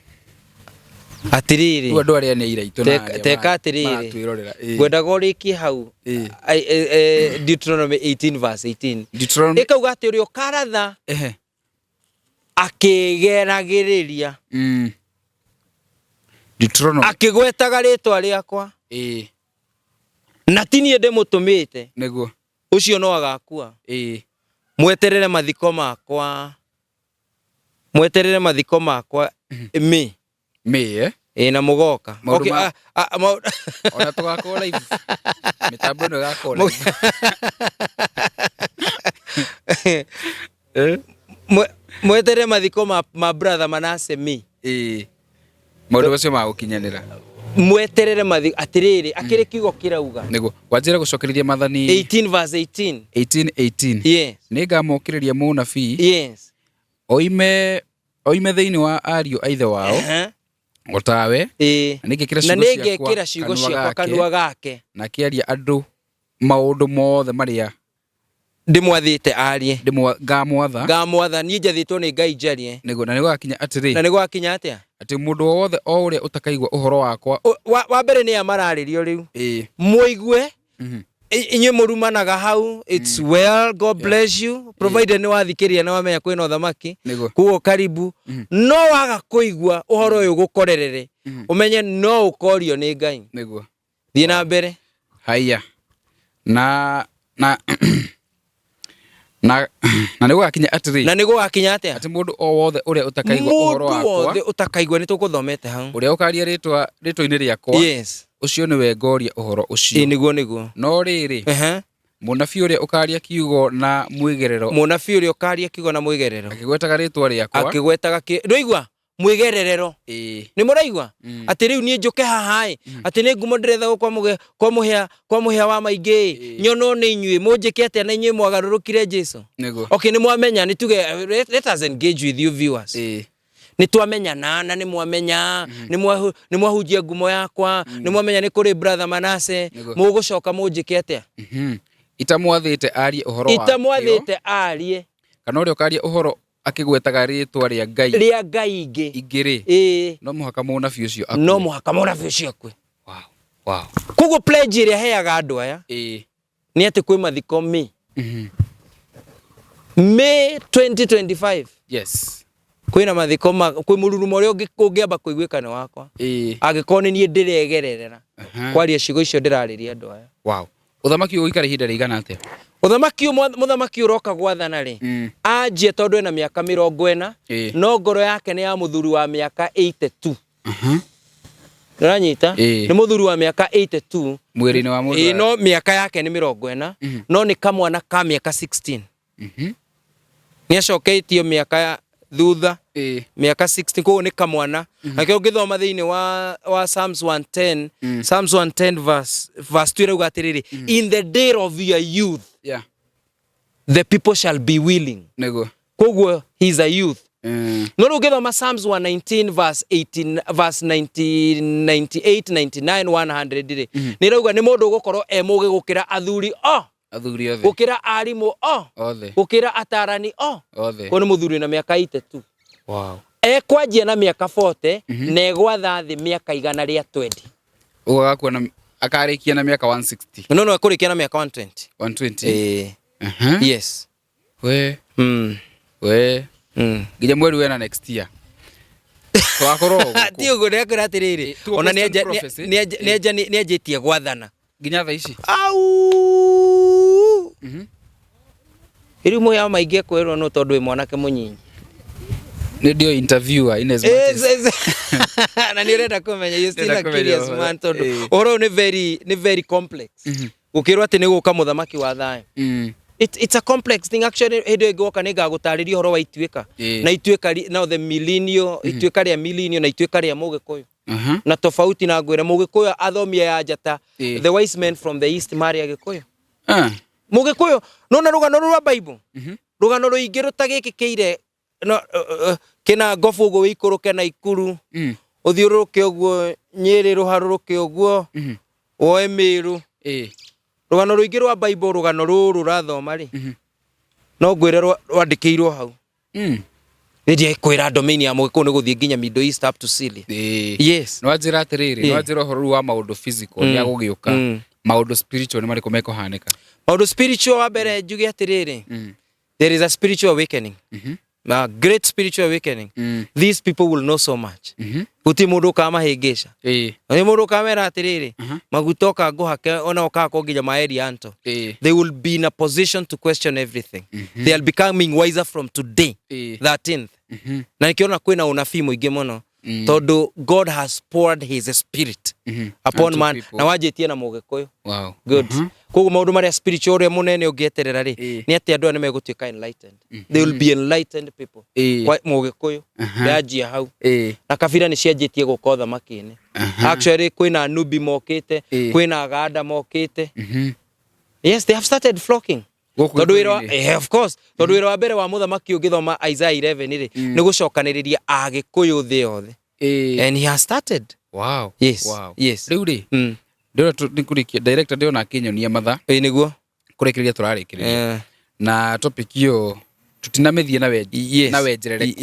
Atĩrĩrĩ. Rĩu andũ arĩa nĩ aira aitũ na arĩa Teka atĩrĩrĩ. maratwĩrorera. Ngwendaga ũrĩkie hau. Deuteronomy 18 verse 18. Deuteronomy Ĩkauga atĩ ũrĩa ũkaratha akĩgeragĩrĩria. Deuteronomy. Akĩgwetaga rĩtwa rĩakwa. Na ti niĩ ndĩmũtũmĩte. Nĩguo. Ũcio no agakua. Mweterere mathiko makwa. Mweterere mathiko makwa. May. May, eh? Ĩĩ, na mũgoka. Maũndũ Okay, Ona tũgakorwo live. Mĩtambo ĩno ĩgakorwo live. Mweterere mathiko ma, ma brother Manase me. Ĩĩ. Maũndũ macio ma gũkinyanĩra. Mweterere mathiko atĩrĩrĩ akĩrĩ kiugo kĩrauga. Nĩguo. Wanjĩra gũcokerithia Maathani 18 verse 18. 18:18. Yes. Nĩngamokĩrĩria mũnabii Yes. oime oime thĩinĩ wa ariũ a ithe wao Ehe. o tawe Ĩĩ. na nĩngekĩra Na ciugo nĩngekĩra ciakwa ciugo kanua ciakwa gake kanua gake na akĩaria andũ maũndũ mothe marĩa ndĩmwathĩte arie. Ngamwatha. Ngamwatha niĩ njathĩtwo nĩ Ngai njarie. Nĩguo na nĩgũgakinya atĩrĩ Na nĩgwakinya atĩa? atĩ mũndũ o wothe o ũrĩa ũtakaigua ũhoro wakwa Wa mbere nĩ aya mararĩrio rĩu. Ĩĩ. Mũigue inyuĩ mũrumanaga hau it's well God bless you provided nĩ wathikĩrĩria na wamenya kwĩna ũthamaki Nĩguo. koguo karibu no waga kũigua ũhoro ũyũ gũkorerere ũmenye no ũkorio nĩ Ngai. Nĩguo. Thiĩ na mbere. Haiya. Na na na na nĩgũgakinya atĩrĩ Na nĩgũgakinya atĩa? atĩ mũndũ o wothe ũrĩa ũtakaigua ũhoro Mũndũ wakwa wothe ũtakaigua nĩ tũgũthomete hau. ũrĩa ũkaria rĩtwa rĩtwa-inĩ rĩakwa Yes. ũcio nĩwe ngoria ũhoro Ĩĩ ũcio nĩguo nĩguo. no rĩrĩ Ehe. mũnabii ũrĩa ũkaria kiugo na mwĩgerero Mũnabii ũrĩa ũkaria kiugo na mwĩgerero akĩgwetaga rĩtwa rĩakwa akĩgwetaga kĩ ndũigua mwĩgererero ĩĩ nĩ mũraigua atĩ rĩu niĩ njũke haha ĩ atĩ nĩ ngumo ndĩretha gũ kwa mũhĩa kwa mũhĩa wa maingĩ ĩ nyonwo nĩ inyuĩ mũnjĩke atĩa na inyuĩ mwagarũrũkire Jesu. Nĩguo. Okay, nĩ mwamenya nĩ tuge let us engage with you viewers. Ĩĩ. Nĩ twamenyana na nĩ mwamenya nĩ mwahunjia ngumo yakwa nĩ mwamenya nĩ kũrĩ brother Manase Nĩguo. mũgũcoka mũnjĩke atĩa? Itamwathĩte arie ũhoro wakĩo Itamwathĩte arie kana ũrĩa ũkaria ũhoro akĩgwetaga rĩtwa rĩa Ngai rĩa Ngai ingĩ ingĩ rĩ ĩĩ no mũhaka mũnabii ũcio akue. No mũhaka mũnabii ũcio akue. Wow. Wow. Koguo pledge ĩrĩa heaga andũ aya Ĩĩ. nĩ atĩ kwĩ mathiko May May 2025 Yes. kwĩna mathiko kwĩ mũrurumo ũrĩa ũngĩamba kũiguĩka nĩ wakwa Ĩĩ. angĩkorwo nĩ niĩ ndĩregererera kwaria ciugo icio ndĩrarĩria andũ aya. Wow. Ũthamaki ũyũ ũgũikara ihinda rĩigana atĩa? Ũthamaki ũyũ mũthamaki ũroka gwathana rĩ anjie tondũ ena mĩaka 40 Ĩĩ. no ngoro yake nĩ ya mũthuri wa mĩaka 82. Nĩũranyita? Ĩĩ. Nĩ mũthuri wa mĩaka 82 Mwĩrĩ-inĩ wa mũndũ. Ĩĩ, no mĩaka yake nĩ 40 no nĩ kamwana ka mĩaka 16. Nĩ acoketio mĩaka ya thutha Ĩĩ. mĩaka 16 koguo nĩ kamwana. Nakĩo ũngĩthoma thĩinĩ wa Psalms 110 Psalms 110 verse 2 ĩrauga atĩrĩrĩ in the day of your youth Yeah. the people shall be willing. Nĩguo. Koguo he is a youth. No rĩu ũngĩthoma Psalms 119 verse 18 verse 90, 98 99 100 rĩ nĩ ĩrauga nĩ mũndũ ũgũkorwo e mũgĩ gũkĩra athuri o Athuri othe. gũkĩra arimũ o Othe. gũkĩra atarani o Othe. koguo nĩ mũthuri wĩna mĩaka 82. Wow. Ekwanjia na mĩaka 40 na egwatha thĩ mĩaka 120. Ũguo agakua na akarĩkia na mĩaka 160. No ekũrĩkia na mĩaka 120. 120. Ĩĩ. Yes. We. We. Nginya mweri wena next year. Tũgakorwo gũkũ. Ti ũguo ndĩrakwĩra atĩrĩrĩ Tuo ona Western prophecy. nĩanjĩtie gwathana. Nginya thaa ici. Au. Rĩu mũhĩa wa maingĩ ekwĩrwo no tondũ wĩ mwanake mũnyinyi. Nĩ ndio interviewer in as much as Na nĩ ũrenda kũmenya you still Ndĩrenda a kũmenya curious ũhoro. man tondũ Ĩĩ. ũhoro ũyũ nĩ very complex. Gũkĩrwo atĩ nĩ gũka mũthamaki wa thayũ. It's a complex thing actually hĩndĩ ĩngĩ woka nĩ ngagũtarĩria ũhoro wa ituĩka Ĩĩ. na ituĩka now the millennial ituĩka rĩa millennial na ituĩka rĩa mũgĩkũyũ na tofauti na ngwĩre mũgĩkũyũ athomi aya njata Ĩĩ. the wise men from the east marĩ agĩkũyũ mũgĩkũyũ nona rũgano rũrũ rwa Bible rũgano rũingĩ rũtagĩkĩkĩire no, kĩna ngobu ũguo wĩikũrũke na ikuru ũthiũrũrũke ũguo Nyĩrĩ rũharũrũke ũguo woe Mĩrũ Ĩĩ. rũgano rũingĩ rwa Bible rũgano rũrũ ũrathoma rĩ no ngwĩre rwandĩkĩirwo hau nĩ ndikwĩra domain ya mũgĩkũyũ nĩ gũthiĩ nginya Middle East up to Syria. Ĩĩ. Yes. Nĩ wanjĩra atĩrĩrĩ, nĩ wanjĩra ũhoro rĩu wa maũndũ physical nĩ agũgĩũka. Maũndũ spiritual nĩ marĩkũ mekũhanĩka? Maũndũ spiritual wa mbere njuge atĩrĩrĩ there is a spiritual awakening. A great spiritual awakening. These people will know so much. Gũtirĩ mũndũ ũkamahĩngĩca. Ĩĩ. Nĩ mũndũ ũkamera atĩrĩrĩ maguta oka ngũhake ona ũkahakwo nginya ma Elianto. Ĩĩ. They will be in a position to question everything. They are becoming wiser from today Ĩĩ. 13th. Na nĩkĩo ona kwĩna ũnabii mũingĩ mũno. Tondũ God has poured his spirit upon Unto man people. na wanjĩtie na Mũgĩkũyũ. Good. Koguo maũndũ marĩa spiritual ũrĩa mũnene ũngĩeterera rĩ, nĩ atĩ andũ aya nĩ megũtuĩka enlightened. They will be enlightened people. Kwa Mũgĩkũyũ yanjia hau na kabira nĩ cianjĩtie gũka ũthamaki-inĩ. Actually kwĩna Nubi mokĩte, kwĩna Aganda mokĩte. Yes, they have started flocking. Gũkũ Tondũ wĩra wa- gĩkũyũ-inĩ. of course, tondũ wĩra wa mbere wa mũthamaki ũngĩthoma Isaiah 11 rĩ, nĩ gũcokanĩrĩria Agĩkũyũ thĩ yothe. And he has started. Yes. Yes. Rĩu rĩ, ndĩrona nĩ kũrĩkia director, ndĩrona akĩnyonia mathaa. Ĩ nĩguo. Kũrĩkĩrĩria tũrarĩkĩrĩria na topic ĩyo tũtinamĩthiĩ na we na wenjerereku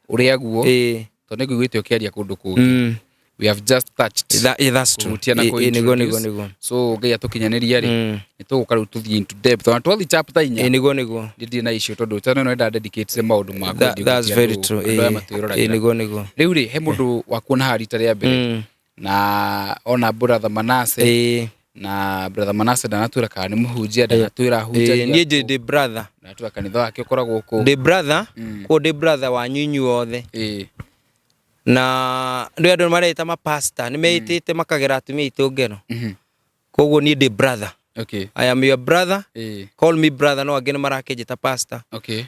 ũrĩa guo, tondũ nĩngũiguĩte ũkĩaria kũndũ kũngĩ. We have just touched Yeah, that's true. kũhutia na Ĩ, nĩguo nĩguo kũ-introduce. So Ngai atũkinyanĩria rĩ, nĩ tũgũka rĩu tũthiĩ into depth ona twathi chapter 4. Ĩ nĩguo nĩguo. Ndirĩ na issue tondũ channel ĩno nĩ dedicate maũndũ ma That's very true. andũ aya Ĩ matwĩroragĩra. Nĩguo nĩguo. Rĩu rĩ, he mũndũ wakuona haha rita rĩa mbere na ona brother Manase, na brother Manase ndanatwĩra kana nĩ mũhunjia, ndanatwĩra ahunjagia Niĩ kũ, ndĩ brother. Ndanatwĩra kanitha wake ũkoragwo kũ. Ndĩ brother. Koguo ndĩ brother wanyu inyuothe. Na nĩ andũ mareta mapasta nĩ meĩtĩte makagera atumia aitũ ngero. Koguo niĩ ndĩ brother. I am your brother. Call me brother, no angĩ nĩ marakĩnjĩta pastor.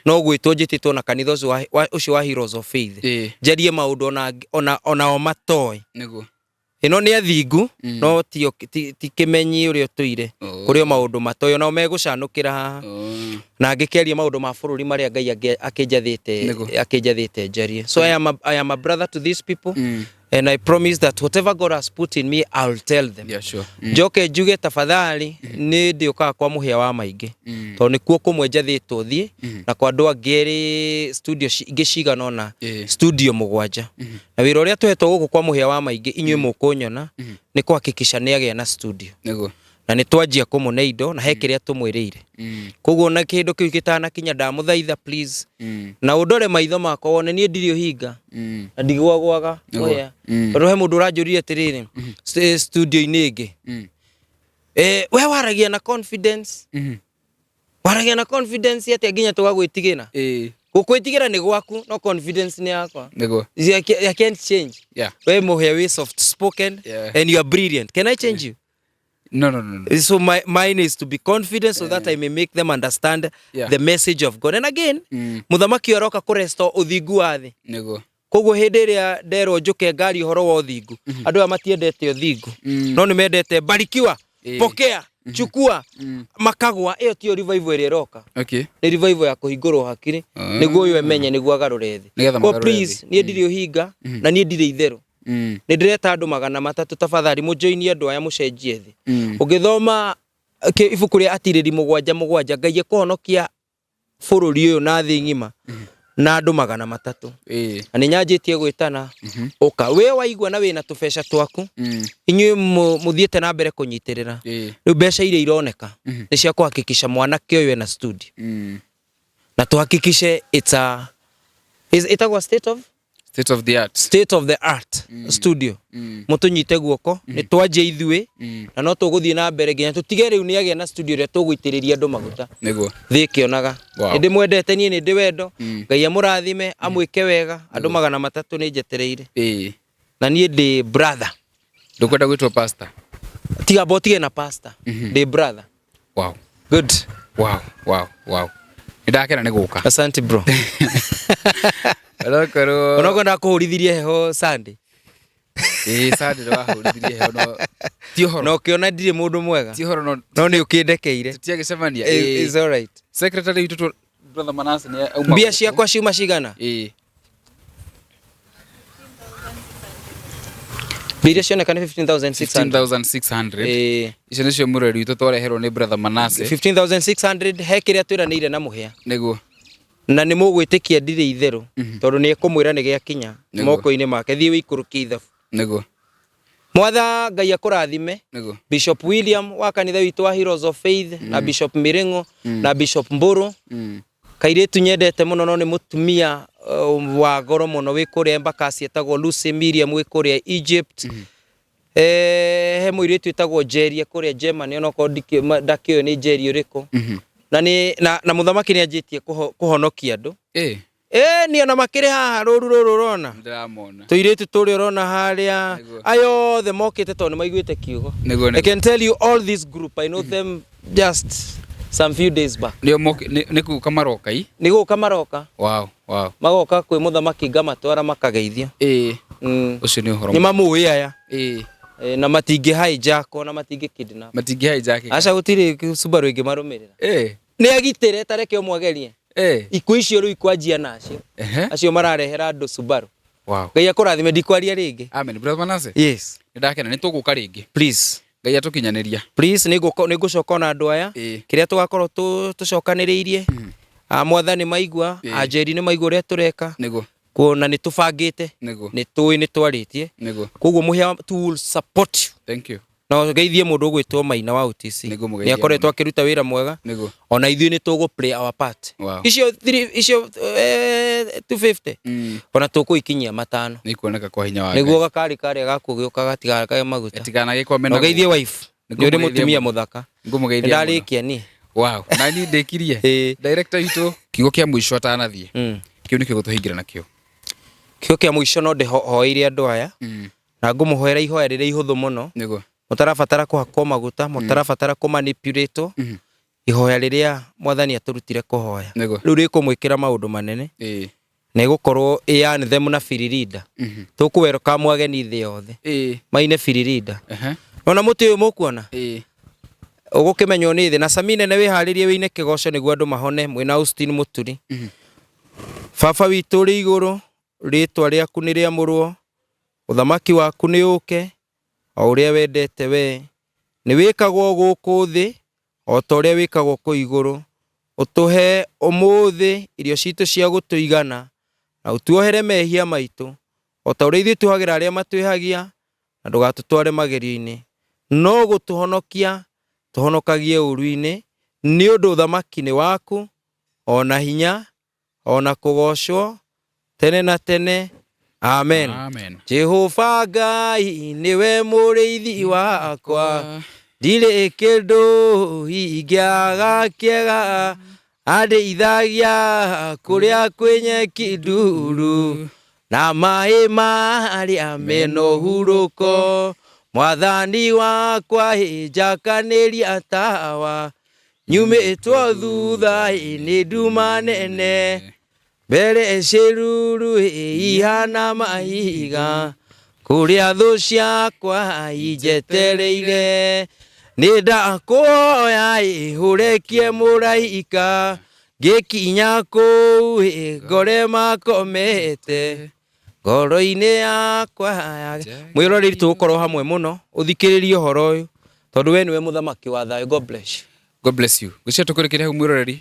No gwĩtwo njĩtĩtwo na kanitha ũcio ũcio wa Heroes of Faith, njarie maũndũ ona o matoĩ. Ĩno nĩ athingu, no ti kĩmenyi ũrĩa ũtũire. Kũrĩ o maũndũ matoĩ onao megũcanũkĩra haha. Na ngĩkĩaria maũndũ ma bũrũri marĩa Ngai akĩnjathĩte akĩnjathĩte njarie. So I am a brother to these people, and I promise that whatever God has put in me, I'll tell them. Njoke njuge tafadhali, nĩ ndĩũkaga kwa Mũhĩa wa Maingĩ, tondũ nĩkuo kũmwe njathĩtwo thiĩ, na kwa andũ angĩ erĩ studio ingĩ cigana ũna, studio 7. Na wĩra ũrĩa tũhetwo gũkũ kwa Mũhĩa wa Maingĩ, inyuĩ mũkũnyona, nĩ kũhakikisha nĩ agĩa na studio. Na nĩ twanjia kũmũne indo na he kĩrĩa tũmwĩrĩire. Koguo na kĩndũ kĩu gĩtanakinya, ndamũthaitha please, na ũndore maitho makwa wone niĩ ndirĩ ũhinga na ndigwagwaga. Mũhĩa, tondũ he mũndũ ũranjũririe atĩrĩrĩ studio-inĩ ĩngĩ, we waragia na confidence, waragia na confidence atĩa nginya tũgagwĩtigĩra? Gũkwĩtigĩra nĩ gwaku, no confidence nĩ yakwa. You see, I can't change. We Mũhĩa wĩ soft spoken and you are brilliant. Can I change you? No. So mine is to be confident so that I may make them understand the message of God. And again, mũthamaki ũyũ aroka kũrestore ũthingu wa thĩ. Koguo hĩndĩ ĩrĩa nderwo njũke ngari ũhoro wa ũthingu, andũ aya matiendete ũthingu, no nĩ mendete barikiwa, pokea, chukua, makagwa. Ĩyo tiyo revival ĩrĩa ĩroka. Nĩ revival ya kũhingũrwo hakiri, nĩguo ũyũ emenye, nĩguo agarũre thĩ. Nĩgetha Koguo magarũre please, thĩ. niĩ ndirĩ ũhinga na niĩ ndirĩ itherũ. Nĩ ndĩreta andũ 300, tafadhali mũjoinie andũ aya mũcenjie thĩ. Ũngĩthoma ibuku rĩa Atirĩri 7:7, Ngai ekũhonokia bũrũri ũyũ na thĩ ng'ima na andũ 300. Na nĩ nyanjĩtie gwĩtana, ũka we waigua na wĩna tũbeca twaku. Inyuĩ mũthiĩte na mbere kũnyitĩrĩra. Rĩu mbeca iria ironeka nĩ cia kũhakikisha mwanake ũyũ ena studio, na tuhakikishe it's a is ĩtagwo state of State of the art. State of the art studio. Mũtũnyite guoko, nĩ twanjia ithuĩ, na no tũgũthiĩ na mbere nginya tũtige rĩu nĩ agĩa na studio ĩrĩa tũgũitĩrĩria andũ maguta thĩ ĩkĩonaga. Nĩ ndĩmwendete niĩ, nĩ ndĩ wendo. Ngai amũrathime, amwĩke wega. Andũ 300 nĩ njetereire. Na niĩ ndĩ brother. Ndũkwenda gwĩtwo pastor? Tiga botige na pastor. Ndĩ brother. Good. Wow. Nĩ ndakena nĩ gũka. Asante, bro. Onokorwo Onokorwo ndakũhũrithirie heho Sunday. Ĩĩ, Sunday nĩwahũrithirie heho, no ti ũhoro. Na ũkĩona ndirĩ mũndũ mwega. Ti ũhoro, no No nĩ ũkĩndekeire. Tũtiagĩcemania. It's all right. Secretary witũ brother Manase nĩ auma Mbia gũkũ. ciakwa ciuma cigana? Mbia iria cioneka nĩ 15,600. 15,600. Icio nĩcio mũreri witũ twareherwo nĩ brother Manase. 15,600, he kĩrĩa twĩranĩire na Mũhĩa. Na nĩ mũgwĩtĩkia ndirĩ itherũ, tondũ nĩ ekũmwĩra nĩ gĩakinya moko-inĩ make. Thiĩ wĩikũrũkie ithabu. Mwatha Ngai akũrathime. Bishop William wa kanitha witũ wa Heroes of Faith, na Bishop Miringo, na Bishop Mburu, kairĩtu nyendete mũno no nĩ mũtumia wa goro mũno wĩ kũrĩa Embakasi, etagwo Lucy Miriam, wĩ kũrĩa Egypt. He mũirĩtu wĩtagwo Jeria kũrĩa Germany, onokorwo ndakĩũĩ nĩ Njeri ũrĩkũ. Na nĩ na mũthamaki nĩ anjĩtie kũhonokia andũ. Ĩni ona makĩrĩ haha rũru rũrũ ũrona. Ndĩramona. Tũirĩtu tũrĩa ũrona harĩa. Nĩguo. Aya othe mokĩte tondũ nĩ maiguĩte kiugo. Nĩguo, I nĩguo. can tell you all this group, I know them just some few days back. Nĩo moki nĩ gũka maroka i. Nĩ gũka maroka. Wow. Magoka kwĩ mũthamaki ngamatwara makageithio. Ĩĩ. Mm. Ũcio nĩ ũhoro. Nĩ mamũĩ aya. Ĩĩ. Na matingĩ hijack ona matingĩ kidnap. Matingĩ hijack. Aca gũtirĩ Subaru ĩngĩmarũmĩrĩra. Ĩĩ. Nĩ agitĩre ta reke ũmwagerie. Ĩĩ. Ikuũ icio rĩu ikwanjia nacio. Ehe. Acio mararehera andũ Subaru. Wow. Ngai akũrathime ndikwaria rĩngĩ. Amen. Brother Manasseh. Yes. Nĩ ndakena nĩ tũgũka rĩngĩ. Please. Ngai atũkinyanĩria. Please nĩ ngũcoka ona andũ aya. Ĩĩ. Kĩrĩa tũgakorwo tũcokanĩrĩirie. A mwathani maigua, Ĩĩ. anjeri nĩ maigua ũrĩa tũreka. Nĩguo. Kuona nĩ tũbangĩte. Nĩguo. Nĩ tũĩ nĩ twarĩtie. Nĩguo. Koguo mũhĩa we will support you. Thank you. Na ũgeithie mũndũ ũgwĩtwo Maina wa OTC. Nĩguo mũgeithie Nĩ akoretwo mũno. akĩruta wĩra mwega. Nĩguo. Ona ithuĩ nĩ tũgũ play our part. Wow. Icio icio 250. Ona tũkũikinyia 5. Nĩ ikuoneka kwa hinya wa Nĩguo gakari karĩa gakũgĩũka gatigarakage maguta. Gatikanagĩkwame Na ũgeithie wife. Nĩguo Nĩ ũrĩ mũgeithie mũtumia mũno. mũthaka. Ngũmũgeithia Nĩ ndarĩkia niĩ. Wow. Na niĩ ndĩkirie. Ĩĩ. Director witũ kiugo kĩa mũico atanathiĩ. Kĩu nĩkĩo gũtũhingĩra nakĩo. Kiugo kĩa mũico no ndĩhoeire andũ aya. Na ngũmũhoera ihoya rĩrĩa ihũthũ mũno. Nĩguo. Mũtarabatara kũhakwo maguta, mũtarabatara kũmanipulate. Ihoya rĩrĩa mwathani atũrutire kũhoya. Nĩguo. Rĩu rĩkũmwĩkĩra maũndũ manene. Ĩĩ. Na ĩgũkorwo ĩ anthem na biririnda. Tũkũweroka mwageni thĩ yothe. Ĩĩ. Maine biririnda. Ehe. Ona mũtĩ ũyũ mũkuona? Ĩĩ. Ũgũkĩmenywo nĩ thĩ. Na Samine nĩ wĩharĩrie wĩine kĩgoco nĩguo andũ mahone mwĩna Austin Mũturi. Baba witũ ũrĩ igũrũ, rĩtwa rĩaku nĩ rĩamũrwo, ũthamaki waku nĩ ũke, o ũrĩa wendete we. Nĩ wĩkagwo gũkũ thĩ, o ta ũrĩa wĩkagwo kũu igũrũ. Ũtũhe ũmũthĩ irio citũ cia gũtũigana, na ũtuohere mehia maitũ, o ta ũrĩa ithuĩ tuohagĩra arĩa matwĩhagia, na ndũgatũtware magerio-inĩ. No gũtũhonokia, tũhonokagie ũũru-inĩ, nĩ ũndũ ũthamaki nĩ waku, ona hinya, ona kũgoocwo, tene na tene. Amen. Amen. Jehova Ngai nĩwe mũrĩithi wakwa, ndirĩ kĩndũ ingĩaga kĩega, andeithagia kũrĩa kwĩ nyeki nduru, na maĩ marĩa mena ũhurũko. Mwathani wakwa njakanĩria tawa, nyumĩtwo thutha nĩ nduma nene, mbere ciĩruru ihana mahiga, kũrĩa thũ ciakwa injetereire. Nĩ ndakũhoya ũrekie mũraika, ngĩkinya kũu ngore makomete ngoro-inĩ yakwa. Mwĩroreri tũgũkorwo hamwe mũno, ũthikĩrĩrie ũhoro ũyũ tondũ we nĩwe mũthamaki wa thayũ. God bless you. God bless you. Gwĩciria tũkũrĩkĩria hau mwĩroreri.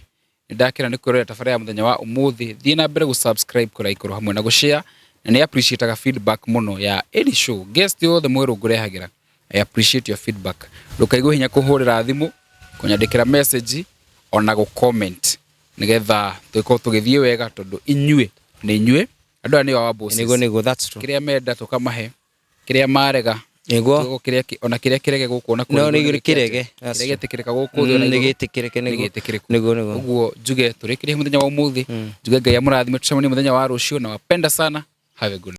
Nĩ ndakena nĩ kwĩrorera tabarĩra ya mũthenya wa ũmũthĩ. Thiĩ na mbere gũ-subscribe kũrĩa ikorwo hamwe na gũ-share. Na nĩ appreciate feedback mũno ya any show. Guest yothe mwerũ ngũrehagĩra. I appreciate your feedback. Ndũkaigue hinya kũhũrĩra thimũ, kũnyandĩkĩra message, ona gũ-comment. Nĩgetha tũgĩkorwo tũgĩthiĩ wega tondũ inyuĩ nĩ inyuĩ. Andũ aya nĩo our bosses. Nĩguo, nĩguo, that's true. Kĩrĩa menda tũkamahe, kĩrĩa marega Nĩguo. kĩrĩa ona kĩrĩa kĩrege gũkũ ona No, nĩ kĩrege. Kĩrĩa gĩtĩkĩrĩka gũkũ thĩ ona Nĩ igũrũ. gĩtĩkĩrĩke, Nĩ nĩguo. gĩtĩkĩrĩku. Nĩguo, nĩguo. Ũguo njuge tũrĩkĩrie mũthenya wa ũmũthĩ. Njuge Ngai amũrathime, tũcemanie mũthenya wa rũciũ na wapenda sana. Have a good